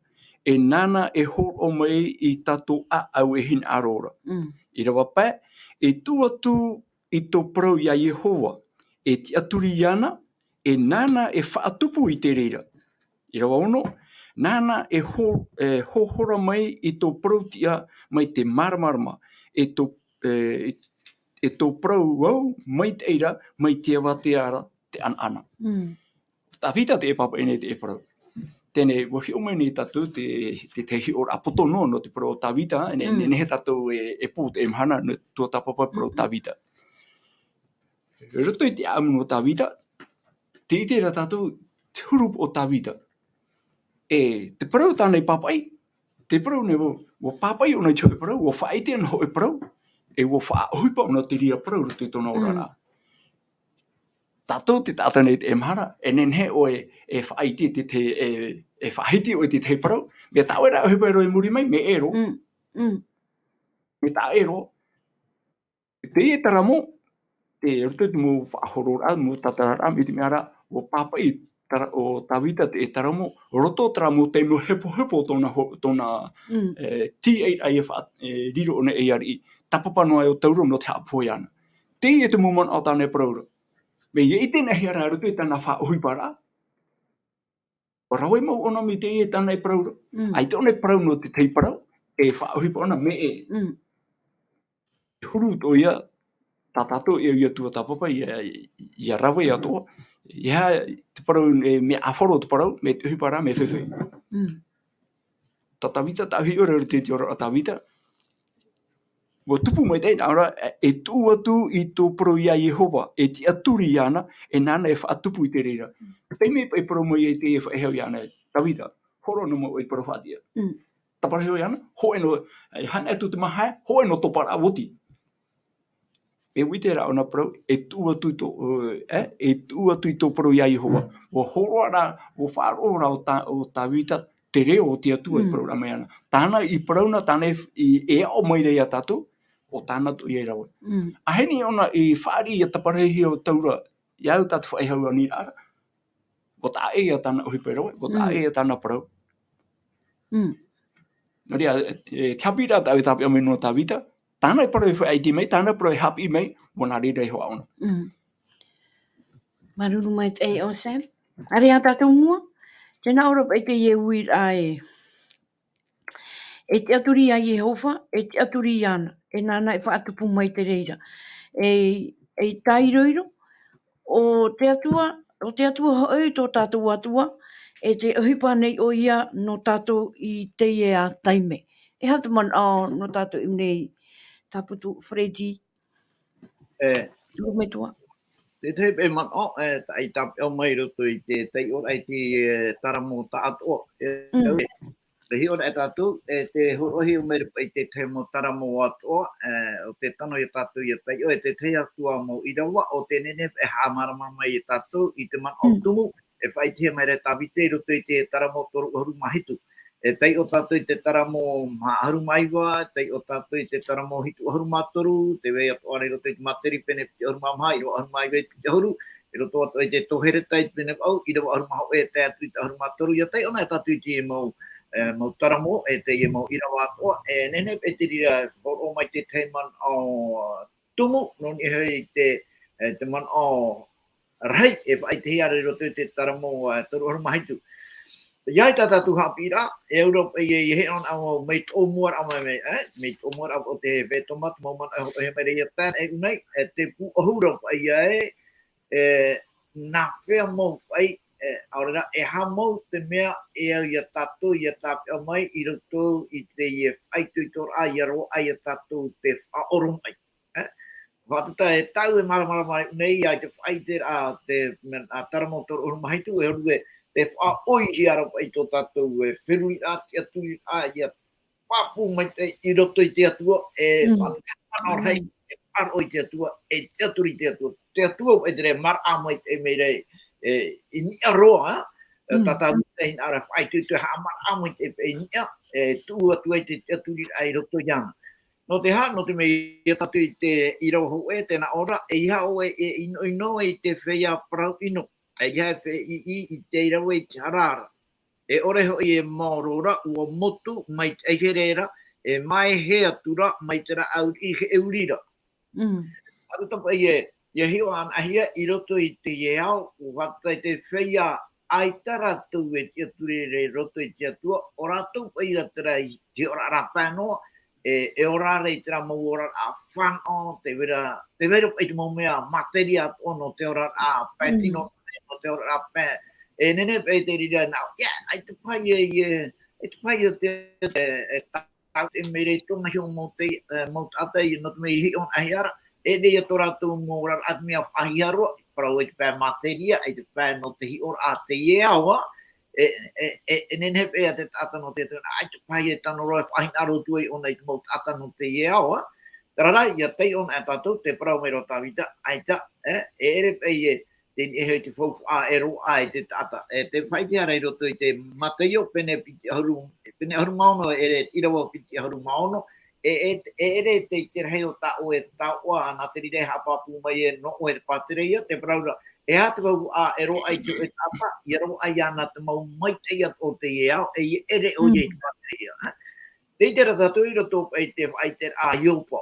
e nāna e hōroʻa mai i tā tō ʻāʻau e hinaʻaro ra. Mm. ʻĪrava pae, e tuʻu atu i tō parau iā Iehova, e tiʻaturi iāna, e nāna e faʻatupu i te reira. ʻĪrava ono, nāna e hō-, e hohora mai i tō parau tiʻa mai te māramarama, e tō, e, e tō parau au mai te reira, mai te avatea ra te ʻanaʻana. Mm. Tāvita tē pāpaʻi nei i teie parau. Teie, ʻua hiʻo mai nei tātou te, te, te hiʻoraʻa poto noa nō te parau o Tāvita, e ne-, Mm. nehenehe tātou e, e pō i teie mahana, nō tuatāpapa parau Mm-mm. Tāvita. I roto i te ʻāʻamu nō Tāvita, tē ʻite ra tātou te huru o Tāvita. E, te parau tāna i pāpaʻi, te parau nei ʻua, ʻua pāpaʻi ʻōna i te hōʻē parau, ʻua faʻaʻite ʻōna hōʻē parau, e ʻua faʻaʻohipa ʻōna te reira parau i roto i tōna Mm. oraraʻa. Tātou te taʻata nei i teie mahana, e nehenehe ʻoe e faʻaʻite te, te, e, e faʻahiti ʻoe i te tahi parau, mea tā ʻoe ra e ʻohipa roa i muri mai, mea ʻē roa. Mm, mm. Mea tā ʻē roa. Teie Taramo, i roto i te mau faʻahororaʻa, mau tātararaʻa, mai te mea ra, ʻua pāpaʻi Tara-, ʻo Tāvita teie Taramo, roto terā mau taime hepohepo tōna ho-, tōna, Mm. e, tīaʻiraʻa e faʻa-, e, riro ʻōna ei ariʻi, tāpapa noa ai ʻo taura nō te haʻapohe iāna. Teie te mau manaʻo tāna e parau ra. Mea ʻite anaʻe hia ra roto i tāna faʻaʻohiparaʻa. ʻUa rave mau ʻōna mai teie tāna e parau ra. Mm. ʻAita ʻōna e parau nō te tahi parau, e faʻaʻohipa ʻōna mea ʻē. Mm. E huru atoʻa ia, tā tātou e au ia tuatāpapa, ʻia, ʻia rave atoʻa. ʻEiaha te parau, e, mea ʻāfaro te parau, mea te ʻohiparaʻa, mea fēfē. Mm. Tā Tāvita, tāʻu hiʻo ra i roto i te oraraʻa o Tāvita, ʻua tupu maitaʻi, nā ʻō ra, e, e tuʻu atu i tō parau iā Iehova, e tiʻaturi iāna, e nāna e faʻatupu i te reira. Taime e parau mai ai teie faʻehau iāna, Tāvita, hōroʻa noa mai ʻoe i te parau faʻatiʻa. Mm. Tāpara iho iāna, hōʻē noa, e, haere atu te māhae, hōʻē noa tō paraʻa oti. E ʻua ʻite ra ʻōna parau, e tuʻu atu i tō, e, e tuʻu atu i tō parau iā Iehova. ʻUa hōroʻa ra, ʻua faʻaroʻo ra ʻo Tā-, ʻo Tāvita, te reo o te Atua i Mm. parau ra mai ana. Tāna i parau na, tāna i, i, e aʻo mai ra iā tātou, ʻo tāna atoʻa ia e rave. Mm. ʻAhani ʻōna i fāriʻi ʻia tāparahihia ʻo taura, iā au tā te faʻehau aniraʻa ra, ʻua taʻa ʻē ia tāna ʻohipa e rave, ʻua taʻa Mm. ʻē ia tāna parau. Mm. Nō reira, e, e, te haʻapiʻiraʻa tāʻu e tāpeʻa mai nō Tāvita, tāna e parau e faʻaʻite mai, tāna e parau e haʻapiʻi mai, ʻua nā reira iho ā ʻōna. Mm. Māuruuru maitaʻi ʻo Sam. ʻĀreʻa tātou i mua, tē nā ʻō ra paʻi teie uiraʻa ē. E tiʻaturi iā Iehova, e tiʻaturi iāna, e nāna e faʻatupu mai te reira. E, e tāiroiro, ʻo te Atua, ʻo te Atua hoʻi tō tātou Atua, e tē ʻohipa nei ʻoia nō tātou i teie ā taime. E aha te manaʻo nō tātou i ʻō nei, Tāputu Freddy? E, Turumetua. Te tahi paʻi manaʻo, e, tā, i tāpeʻa mai i roto i te taiʻoraʻa i te, e, Taramo taʻatoʻa. E, Mm. e, te hiʻoraʻa e tātou, e, te hōroʻahia mai ra paʻi te tahi mau Taramo atoʻa, e, ʻo te tano ia tātou ʻia taiʻo, e te tahi atu ā mau ʻīrava, ʻo tē nehenehe e haʻamāramarama mai ia tātou i te manaʻo Mm. tumu, e faʻaʻitehia mai ra e Tāvita i roto i te Taramo toru ʻahuru mā hitu. E taiʻo tātou i te Taramo maha ʻahuru mā iva, e taiʻo tātou i te Taramo hitu ʻahuru mā toru, tē vai atoʻa ra i roto i te Māteri pene piti ʻahuru mā maha, ʻīrava ʻahuru mā iva i te piti ʻahuru, i roto atoʻa i te Tohereta i te pene vaʻu, ʻīrava ʻahuru mā hōʻē e tae atu i te ʻahuru mā toru, ʻia taiʻo anaʻe tātou i teie mau, e, mau Taramo, e teie mau ʻīrava atoʻa, e nehenehe e te reira hōroʻa mai te tahi manaʻo tumu, nō niʻa hoʻi i te, e, te manaʻo rahi, e faʻaʻitehia ra i roto i te Taramo, e, toru ʻahuru mā hitu. ʻIa, i tā tātou haʻapiʻiraʻa, e au ra paʻi ē, ʻia hiʻo anaʻe au mai tōʻu mua ra mai, mai, e, mai tōʻu mua ra o te fetoma, te mau manaʻo e hōroʻahia mai ra ia tāna e ʻū nei, e, te pūʻohu ra paʻi ē, e, nā hea mau faʻi, e, ʻaore rā, e aha mau te mea e au ia tātou ʻia tāpeʻa mai i roto i teie faʻaitoitoraʻa, ʻia roaʻa ia tātou te faʻaoromaʻi. E? Faʻatata e tāʻu e māramarama nei ʻia te faʻaʻiteraʻa te, mea, a, Taramo toru ʻahuru mā hitu, e huru e, te faʻaʻoihia ra paʻi tō tātou e feruriraʻa, tiʻaturiraʻa, ʻia pāpū maitaʻi i roto i te Atua, e Mm. faʻaʻite ana rahi, e faʻaroʻo i te Atua, e tiʻaturi i te Atua. Te Atua paʻi te reira maraʻa maitaʻi mai ra, e, i niʻa roa, e, Mm. tātou te hinaʻaro e faʻaitoito e haʻamaraʻa maitaʻi paʻi i niʻa, e tuʻu atu ai te tiʻaturiraʻa i roto iāna. Nō te aha, nō te mea ia tātou i te ʻīrava hōʻē, tē nā ʻō ra, ʻeiaha ʻoe e ʻinoʻino i te feiā parau ʻino. ʻEiaha e feiʻi i te ʻīrava i te hara ra. E ʻore hoʻi e maoro ra, ʻua motu mai te ʻaihere ra, e maʻehe atu ra mai te rāʻau riʻi heʻeuri ra. Mm. Atu tā paʻi e, ʻia hiʻo anaʻe hia i roto i teie ao, ʻua faʻatae te feiā ʻaita rātou e tiʻaturi ra i roto i te Atua, ʻo rātou paʻi ia terā i te hiʻoraʻa pae noa, e, e ora ra i terā mau oraraʻa fānaʻo, tē vai ra, tē vai ra paʻi te mau mea materia atoʻa nō te oraraʻa pae Mm. tino, nō te oraraʻa pae, e nehenehe paʻi te reira nā, ʻia, ʻaita paʻi e, e, ʻaita paʻi e te, e, e, tātou e mea ra i tōna hiʻo mau te, e, mau taʻata i, nō te mea i hiʻo anaʻe hia ra, e ʻere ia tō rātou mau oraraʻa te mea faʻahiaroa, parau i te pae materia, i te pae nō te hiʻoraʻa a teie ao, e, e, e, e nehenehe paʻi ia te taʻata nō te Atua, ʻaita paʻi e tano roa e faʻahinaʻaro atu ai ʻōna i te mau taʻata nō teie ao, terā rā, ʻia taiʻo anaʻe tātou, tē parau mai ra ʻo Tāvita, ʻaita, e, e ʻere paʻi e, tē niʻa iho i te faufaʻa e roaʻa i te taʻata. E, tē faʻaʻite ra i roto i te Mataio, pene piti ʻahuru, pene ʻahuru mā ono, e ʻere, ʻīrava piti ʻahuru mā ono, e, e, e ʻere te, te rahi o tā ʻoe taoʻa, nā te reira e haʻapāpū mai e nō ʻoe te pātireia, tē parau ra, e aha te faufaʻa e roaʻa i te hōʻē taʻata, ʻia roaʻa iāna te mau maitaʻi atoʻa o teie ao, e ʻia ʻere ʻoia i te Mm. pātireia. Tē ʻite ra tātou i roto paʻi i te faʻaʻiteraʻa a Iopa.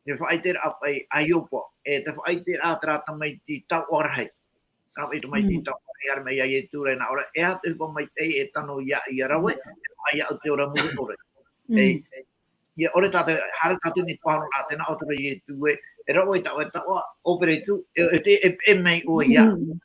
Te faʻaʻiteraʻa paʻi a Iopa, e te faʻaʻiteraʻa a terā tamaiti taoʻa rahi. Terā paʻi tamaiti Mm. taoʻa rahi, haere mai iā Ietu ra, nā ʻō ra, e aha te ʻohipa maitaʻi e tano iāʻu ʻia rave, e faʻaea au te ora muri ʻore. Mm. E, ʻia ʻore tātou, haere tātou i te pāhonoraʻa, tē nā ʻō atu ra Ietu ē, e rave tā ʻoe taoʻa, ʻōpere atu, e, e te, e, e peʻe mai ʻoe iāʻu. Mm.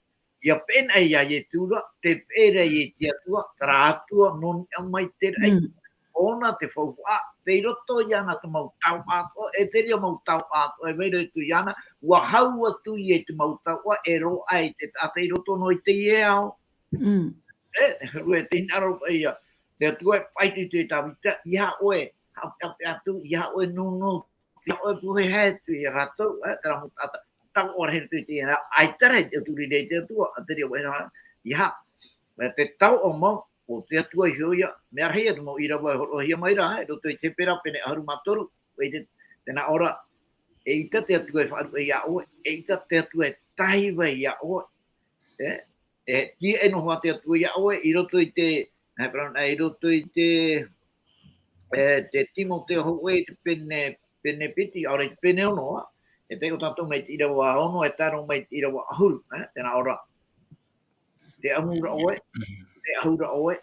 ʻIa peʻe anaʻe iā Ietu ra, tē peʻe ra i te Atua, terā Atua nō niʻa mai te raʻi. Mm. ʻŌna te faufaʻa, tei roto iāna te mau taoʻa atoʻa, e te reira mau taoʻa atoʻa, e vai ra atu iāna, ʻua hau atu ia i te mau taoʻa, e roaʻa i te taʻata i roto noa i teie ao. Mm. E, e huru e te hinaʻaro paʻi ia, te Atua e faʻaitoito iā Tāvita, ʻeiaha ʻoe, haʻapeʻapeʻa atu, ʻeiaha ʻoe nōnō, ʻeiaha ʻoe pūhaihae atu iā rātou, e, terā mau taʻata, taoʻa rahi atu i teie ao, ʻaita rā e tiʻaturi ra i te Atua, a te reira paʻi nā, ʻeiaha, e, te taoʻa mau, ʻo te Atua iho ia, mea rahi ia te mau ʻīrava e hōroʻahia mai ra, e, i roto i te Hepera pene ʻahuru mā toru, e te, tē nā ʻō ra, eʻita te Atua e faʻaruʻe iā ʻoe, eʻita te Atua e taiva iā ʻoe, e, e, tīaʻi noa atu te Atua iā ʻoe, i roto i te, e, parau nā, i roto i te, e, te Timoteo hōʻē, te pene, pene piti, ʻaore i te pene ono, e taiʻo tātou mai te ʻīrava ono, e tae roa mai te ʻīrava ʻahuru, e, tē nā ʻō ra. Tē ʻamu ra ʻoe, tē ʻahu ra ʻoe,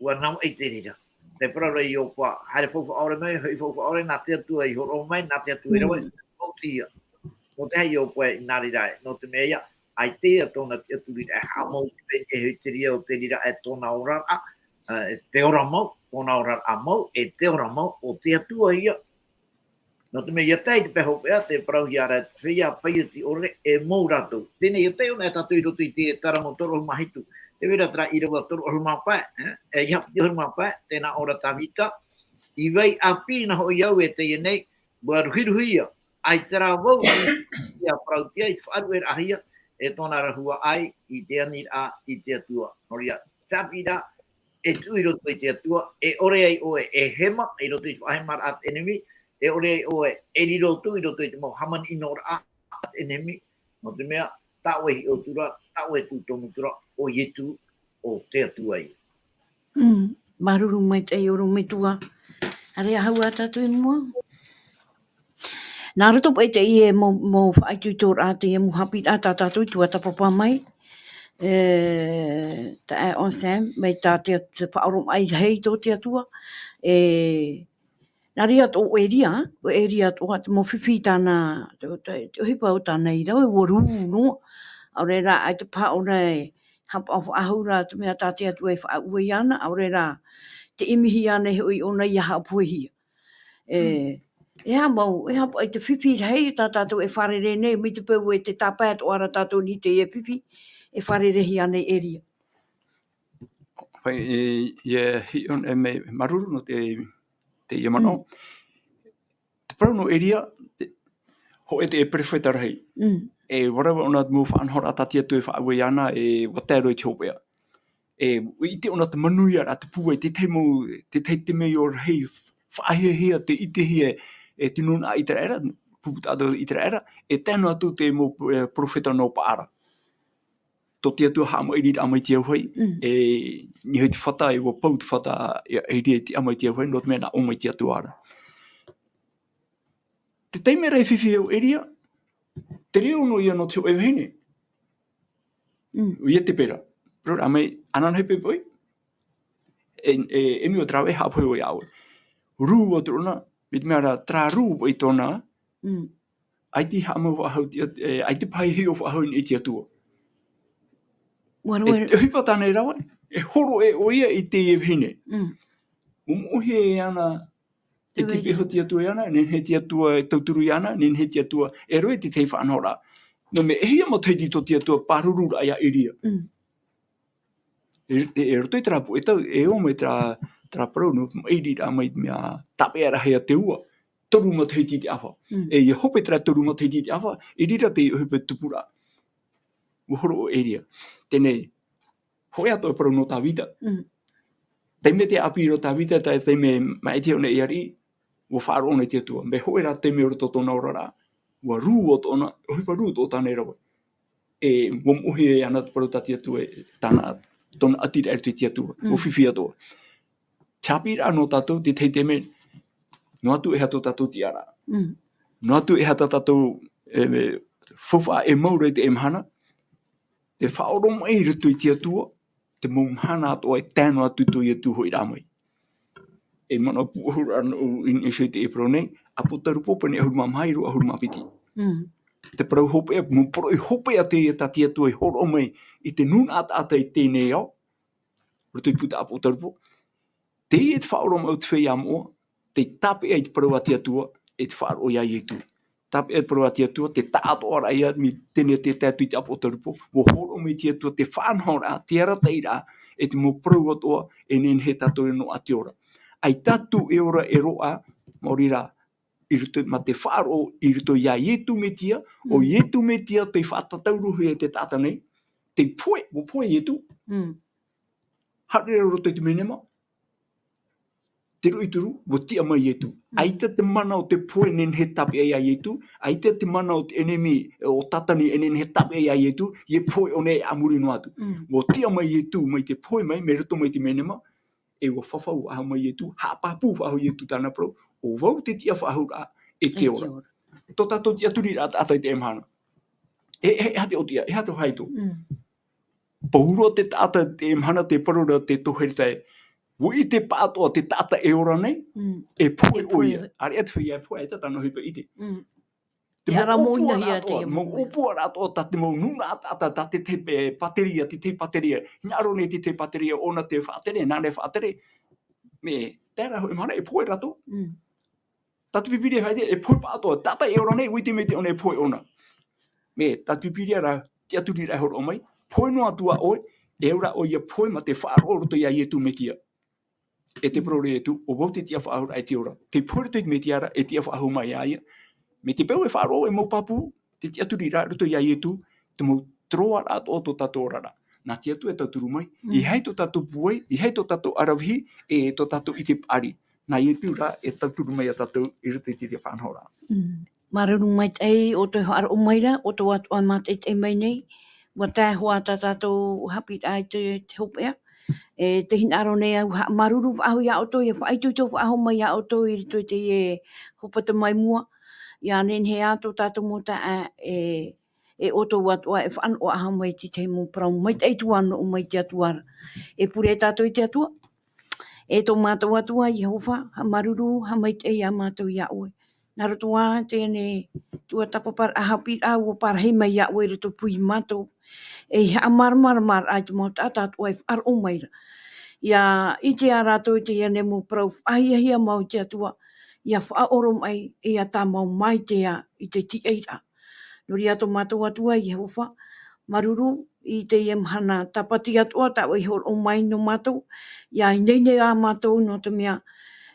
ʻua navaʻi te reira. Tē parau ra Iopa, haere faufaʻa ʻore mai, hoʻi faufaʻa ʻore, nā te Atua i hōroʻa mai, nā te Atua i rave, Mm. ʻo te ia. Nō te aha Iopa i nā reira ē, nō te mea ia, ʻaita ia tōna tiʻaturiraʻa e haʻamau i te pene, e hoʻi te reira o te reira e tōna oraraʻa, e, te ora mau, tōna oraraʻa mau, e te ora mau, ʻo te Atua ia. Nō te mea, ʻia tae i te pae hopeʻa, tē parauhia ra te feiā paioti ʻore e mou rātou. Teie nei, ʻia tae ʻōna e tātou i roto i te Taramo toru ʻahuru mā hitu. Tē vai ra terā ʻīrava toru ʻahuru mā pae, e? E, ʻeiaha piti ʻahuru mā pae, tē nā ʻō ra Tāvita, i vai ʻāpī na hoʻi au e teie nei, ʻua ruhiruhia, ʻaita rā vau i te parauhia, i te faʻaruʻeraʻahia, e tōna rahuaʻai, i te aniraʻa, i te Atua. Nō reira, te ʻāpīraʻa, e tuʻu i roto i te Atua, e ʻore ai ʻoe e hema, i roto i te faʻahemaraʻa a te ʻenemi, e ʻore ai ʻoe e riro atu i roto i te mau hāmani ʻinoraʻa a te ʻenemi, nō te mea, tā ʻoe hiʻo atu ra, tā ʻoe tūtomu atu ra, ʻo Ietu, ʻo te Atua ia. Mm, māuruuru maitaʻi ʻorometua. Haere ā hau ā tātou i mua. Nā roto paʻi i teie mau, mau faʻaitoitoraʻa, teie mau haʻapiʻiraʻa tā tātou i tuatāpapa mai. E, taeaʻe Sam, mai tā te, te faʻaoromaʻi rahi tō te Atua. E, nā reira atoʻa ʻo Eria, ʻo Eria atoʻa, te mau fifi tāna, te, te, te ʻohipa o tāna i rave, ʻua rū noa. ʻAore rā, ʻaita paha ʻōna e haʻapaʻo faʻahou ra te mea tā te Atua e faʻaue iāna, ʻaore rā, tē ʻimihia ana hoʻi ʻōna ʻia haʻapohehia. E, Mm. e aha mau, e aha paʻi te fifi rahi tā tātou e fārerei nei, mai te peu e tē tāpae atoʻa ra tātou i teie fifi, e fārerei-hia nei Eria. Paʻi, e, ia hiʻo, e, mea māuruuru nō te, teie manaʻo. Mm. Te parau nō Eria, te, hōʻē te perofeta rahi. Mm. E ʻua rave ʻōna mau faʻanahoraʻa tā te Atua e faʻaue iāna, e ʻua tae roa i te hopeʻa. E, ʻua ʻite ʻōna te manuiaraʻa, te pūai, te tahi mau, te tahi temeio rahi, faʻahiahia, tē ʻitehia e te nūnaʻa ʻĪteraʻera, pupu taʻata ʻĪteraʻera, e tae noa atu te mau, e, perofeta nō Paʻara. Tō te Atua haʻamaʻiriraʻa mai te auahi, mm, e niʻa i te fata, e ʻua pau te fata, e, e Eria i te ʻama i te auahi, nō te mea nā ʻō mai te Atua ra. Te taime ra e fifi ai ʻo Eria, te reo noa ia nō te hōʻē vahine. Mm. ʻO ia te pera. Rō rā mai, ananahi pē ʻoe. E, e, e mea o te rave, haʻapohe ʻoe iā ʻoe. Rū atu rōna, mai te mea ra, terā rū ʻoe tōna, mm, ʻaita i haʻamau faʻahou te At-, e, ʻaita paʻi i hiʻo faʻahou i te Atua. Ua rave. E, e ʻohipa tāna e rave, e hōroʻa ʻoia i teie vahine. Mm. ʻUa moʻehia e ana, e tipe iho te Atua iāna, nehenehe te Atua e tauturu iāna, nehenehe te Atua, e rave te tahi faʻanahoraʻa. Nō te mea, e hia matahiti tō te Atua pārururaʻa iā Eria. Mm. E, e, e roto i terā puʻe tau, e ō mai terā, terā parau nō te maʻiriraʻa mai te mea tāpeʻaraʻa a te ua, toru matahiti te ʻāfa. Mm. E, ʻia hope terā toru matahiti te ʻāfa, i reira te ʻohipa tupuraʻa. ʻUa hōroʻa ʻo Eria. Teie, hōʻē atoʻa parau nō Tāvita. Mm. Taime tē ʻāpī ra ʻo Tāvita, tā, taime maʻitihia ʻōna e ariʻi, ʻua faʻaroʻo ʻōna i te Atua. Mea hōʻē rā taime o roto tōna oraraʻa, ʻua rū atoʻa ʻōna, ʻohipa rū atoʻa tāna e rave. E, ʻua moʻehia e ana te parau tā te Atua, e, tāna, tōna ʻatiraʻa i roto i te Atua. Mm. ʻUa fifi atoʻa. Te haʻapiʻiraʻa nō tātou, te tahi taime, noa atu e aha tō tātou tiʻaraʻa. Mm. Noa atu e aha tā tātou, e, e, faufaʻa e mau ra i teie mahana, te faʻaoromaʻi i roto i te Atua, te mau mahana atoʻa e tae noa atu tō Ietu hoʻiraʻa mai. E manaʻo pūʻohuraʻa nōʻu i niʻa iho i teie parau nei, ʻApotarupo pene ʻahuru mā maha, ʻīrava ʻahuru mā piti. Mm. Te parau hopeʻa, mau parau hopeʻa teie tā te Atua i hōroʻa mai i te nūnaʻa taʻata i teie nei ao, roto i te puta ʻApotarupo. Teie te faʻaoromaʻi o te feiā moʻa, tei tāpeʻa i te parau a te Atua, e te faʻaroʻo iā Ietu. Tāpeʻa i te parau a te Atua, te taʻatoʻaraʻa ia, mai teie nei tē tae atu i te ʻApotarupo, ʻua hōroʻa mai te Atua te faʻanahoraʻa, te arataʻiraʻa, e te mau parau atoʻa, e nehenehe tātou e noaʻa te ora. ʻAita tātou e ora e roaʻa, maori rā, i roto, mā te faʻaroʻo, i roto iā Ietu Metia, ʻo Mm. Ietu Metia tei faʻatataurohia e te taʻata nei, tei pohe, ʻua pohe Ietu. Mm. Haere roa i roto i te menema, te roʻi turu, ʻua tiʻa mai Ietu. Mm. ʻAita te mana o te pohe e nehenehe e tāpeʻa iā Ietu, ʻaita te mana o te ʻenemi, ʻo Tātani e nehenehe e tāpeʻa iā Ietu, ʻia pohe ʻōna e a muri noa atu. Mm. ʻUa tiʻa mai Ietu, mai te pohe mai, mai roto mai te menema, e ʻua fafau faʻahou mai Ietu, haʻapāpū faʻahou Ietu tāna parau, ʻo vau te tiʻa faʻahouraʻa, e te E te ora. ora. Tō tātou tiʻaturiraʻa taʻata i teie mahana. E, e, e aha te ʻōtiʻa, e aha te faito. Mm. Pauroa te taʻata i teie mahana, te parau ra te toheretae. ʻUa ʻite paʻatoʻa te taʻata e ora nei, Mm. e pohe E pohe. ʻoia. ʻĀreʻa te feiā e pohe, ʻaita tāna ʻohipa e ʻite. Mm. Te Te mau ʻōpua ʻaramoʻina ia atoʻa, te mau ʻōpua atoʻa, tā te mau nūnaʻa taʻata, tā te tahi pāteria, te tahi pāteria. Hinaʻaro nei te tahi pāteria, ʻōna te faʻatere, nāna e faʻatere. Mea, terā hoʻi mahana, e pohe rātou. Mm. Tā te Pīpīria e faʻaʻite, e pohe paʻatoʻa, taʻata e ora nei, ʻua ʻite mai ʻōna e pohe ʻōna. Mea, tā te Pīpīria rā, tiʻaturiraʻa e hōroʻa mai, pohe noa atu ā ʻoe, e ora ʻoe ʻia pohe mā te faʻaroʻo roto iā Ietu Metia. E te Mm. parau ra Ietu, ʻo vau te tiʻa faʻahouraʻa e te ora. Tei pohe roto i te Metia ra, e tiʻa faʻahou mai iā ia. Mai te peu e faʻaroʻo e mau pāpū, te tiʻaturiraʻa roto iā Ietu, te mau tōroʻaraʻa atoʻa o tō tātou oraraʻa. Nā te Atua e tauturu mai, Mm. ʻeiaha tō tātou pūai, ʻeiaha tō tātou ʻaravihi, e tō tātou ʻite paʻari. Nā Ietu rā e tauturu mai iā tātou i roto i te faʻanahoraʻa. Mm. Māuruuru maitaʻi ʻoutou e faʻaroʻo mai ra, ʻoutou atoʻa e mātaʻitaʻi mai nei, ʻua tae hoʻi tā tātou haʻapiʻiraʻa i te, te hopeʻa. E tē hinaʻaro nei au, haʻamāuruuru faʻahou iā ʻoutou, ʻia faʻaitoito faʻahou mai iā ʻoutou i roto i teie hōpeʻa mai mua. ʻIa nehenehe ā tō tātou mau taeaʻe, e, e ʻoutou atoʻa e faʻanaho faʻahou mai i te tahi mau parau maitaʻi atu ā nō mai te Atua ra. E pure tātou i te Atua. E tō mātou Atua, Iehova, haʻamāuruuru, haʻamaitaʻi ā mātou iā ʻoe. Nā roto ā teie nei tuatāpaparaʻa haʻapiʻiraʻa ʻua parahi mai iā ʻoe i roto pū iā mātou. E haʻamāramaramaraʻa i te mau taʻata atoʻa e faʻaroʻo mai ra. ʻIa ʻite ā rātou i teie nei mau parau faʻahiahia mau i te Atua, ʻia faʻaoromaʻi, e ʻia tāmau maitaʻi i te tiʻairaʻa. Nō reira tō mātou Atua, Iehova, māuruuru i teie mahana tāpati atoʻa tā ʻoe i hōroʻa mai nō mātou, ʻia ineine ā mātou nō te mea,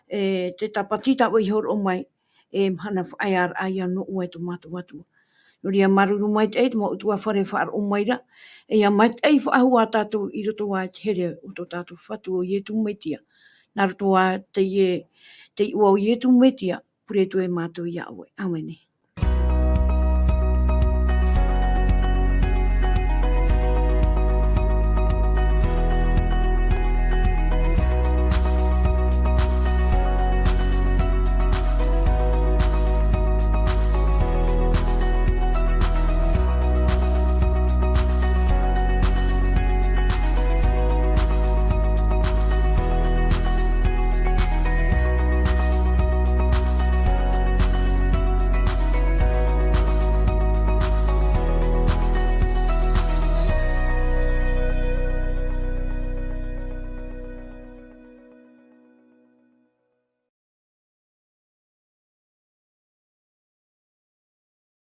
e, te tāpati tā ʻoe i hōroʻa mai, e mahana faʻaearaʻa ia nō ʻoe tō mātou Atua. Nō reira māuruuru maitaʻi te mau ʻutuāfare e faʻaroʻo mai ra, e ʻia maitaʻi faʻahou ā tātou i roto i te here o tō tātou Fatu ʻo Ietu Metia. Nā roto i teie, te iʻoa o Ietu Metia, pure atu e mātou ia ʻoe. ʻĀmene.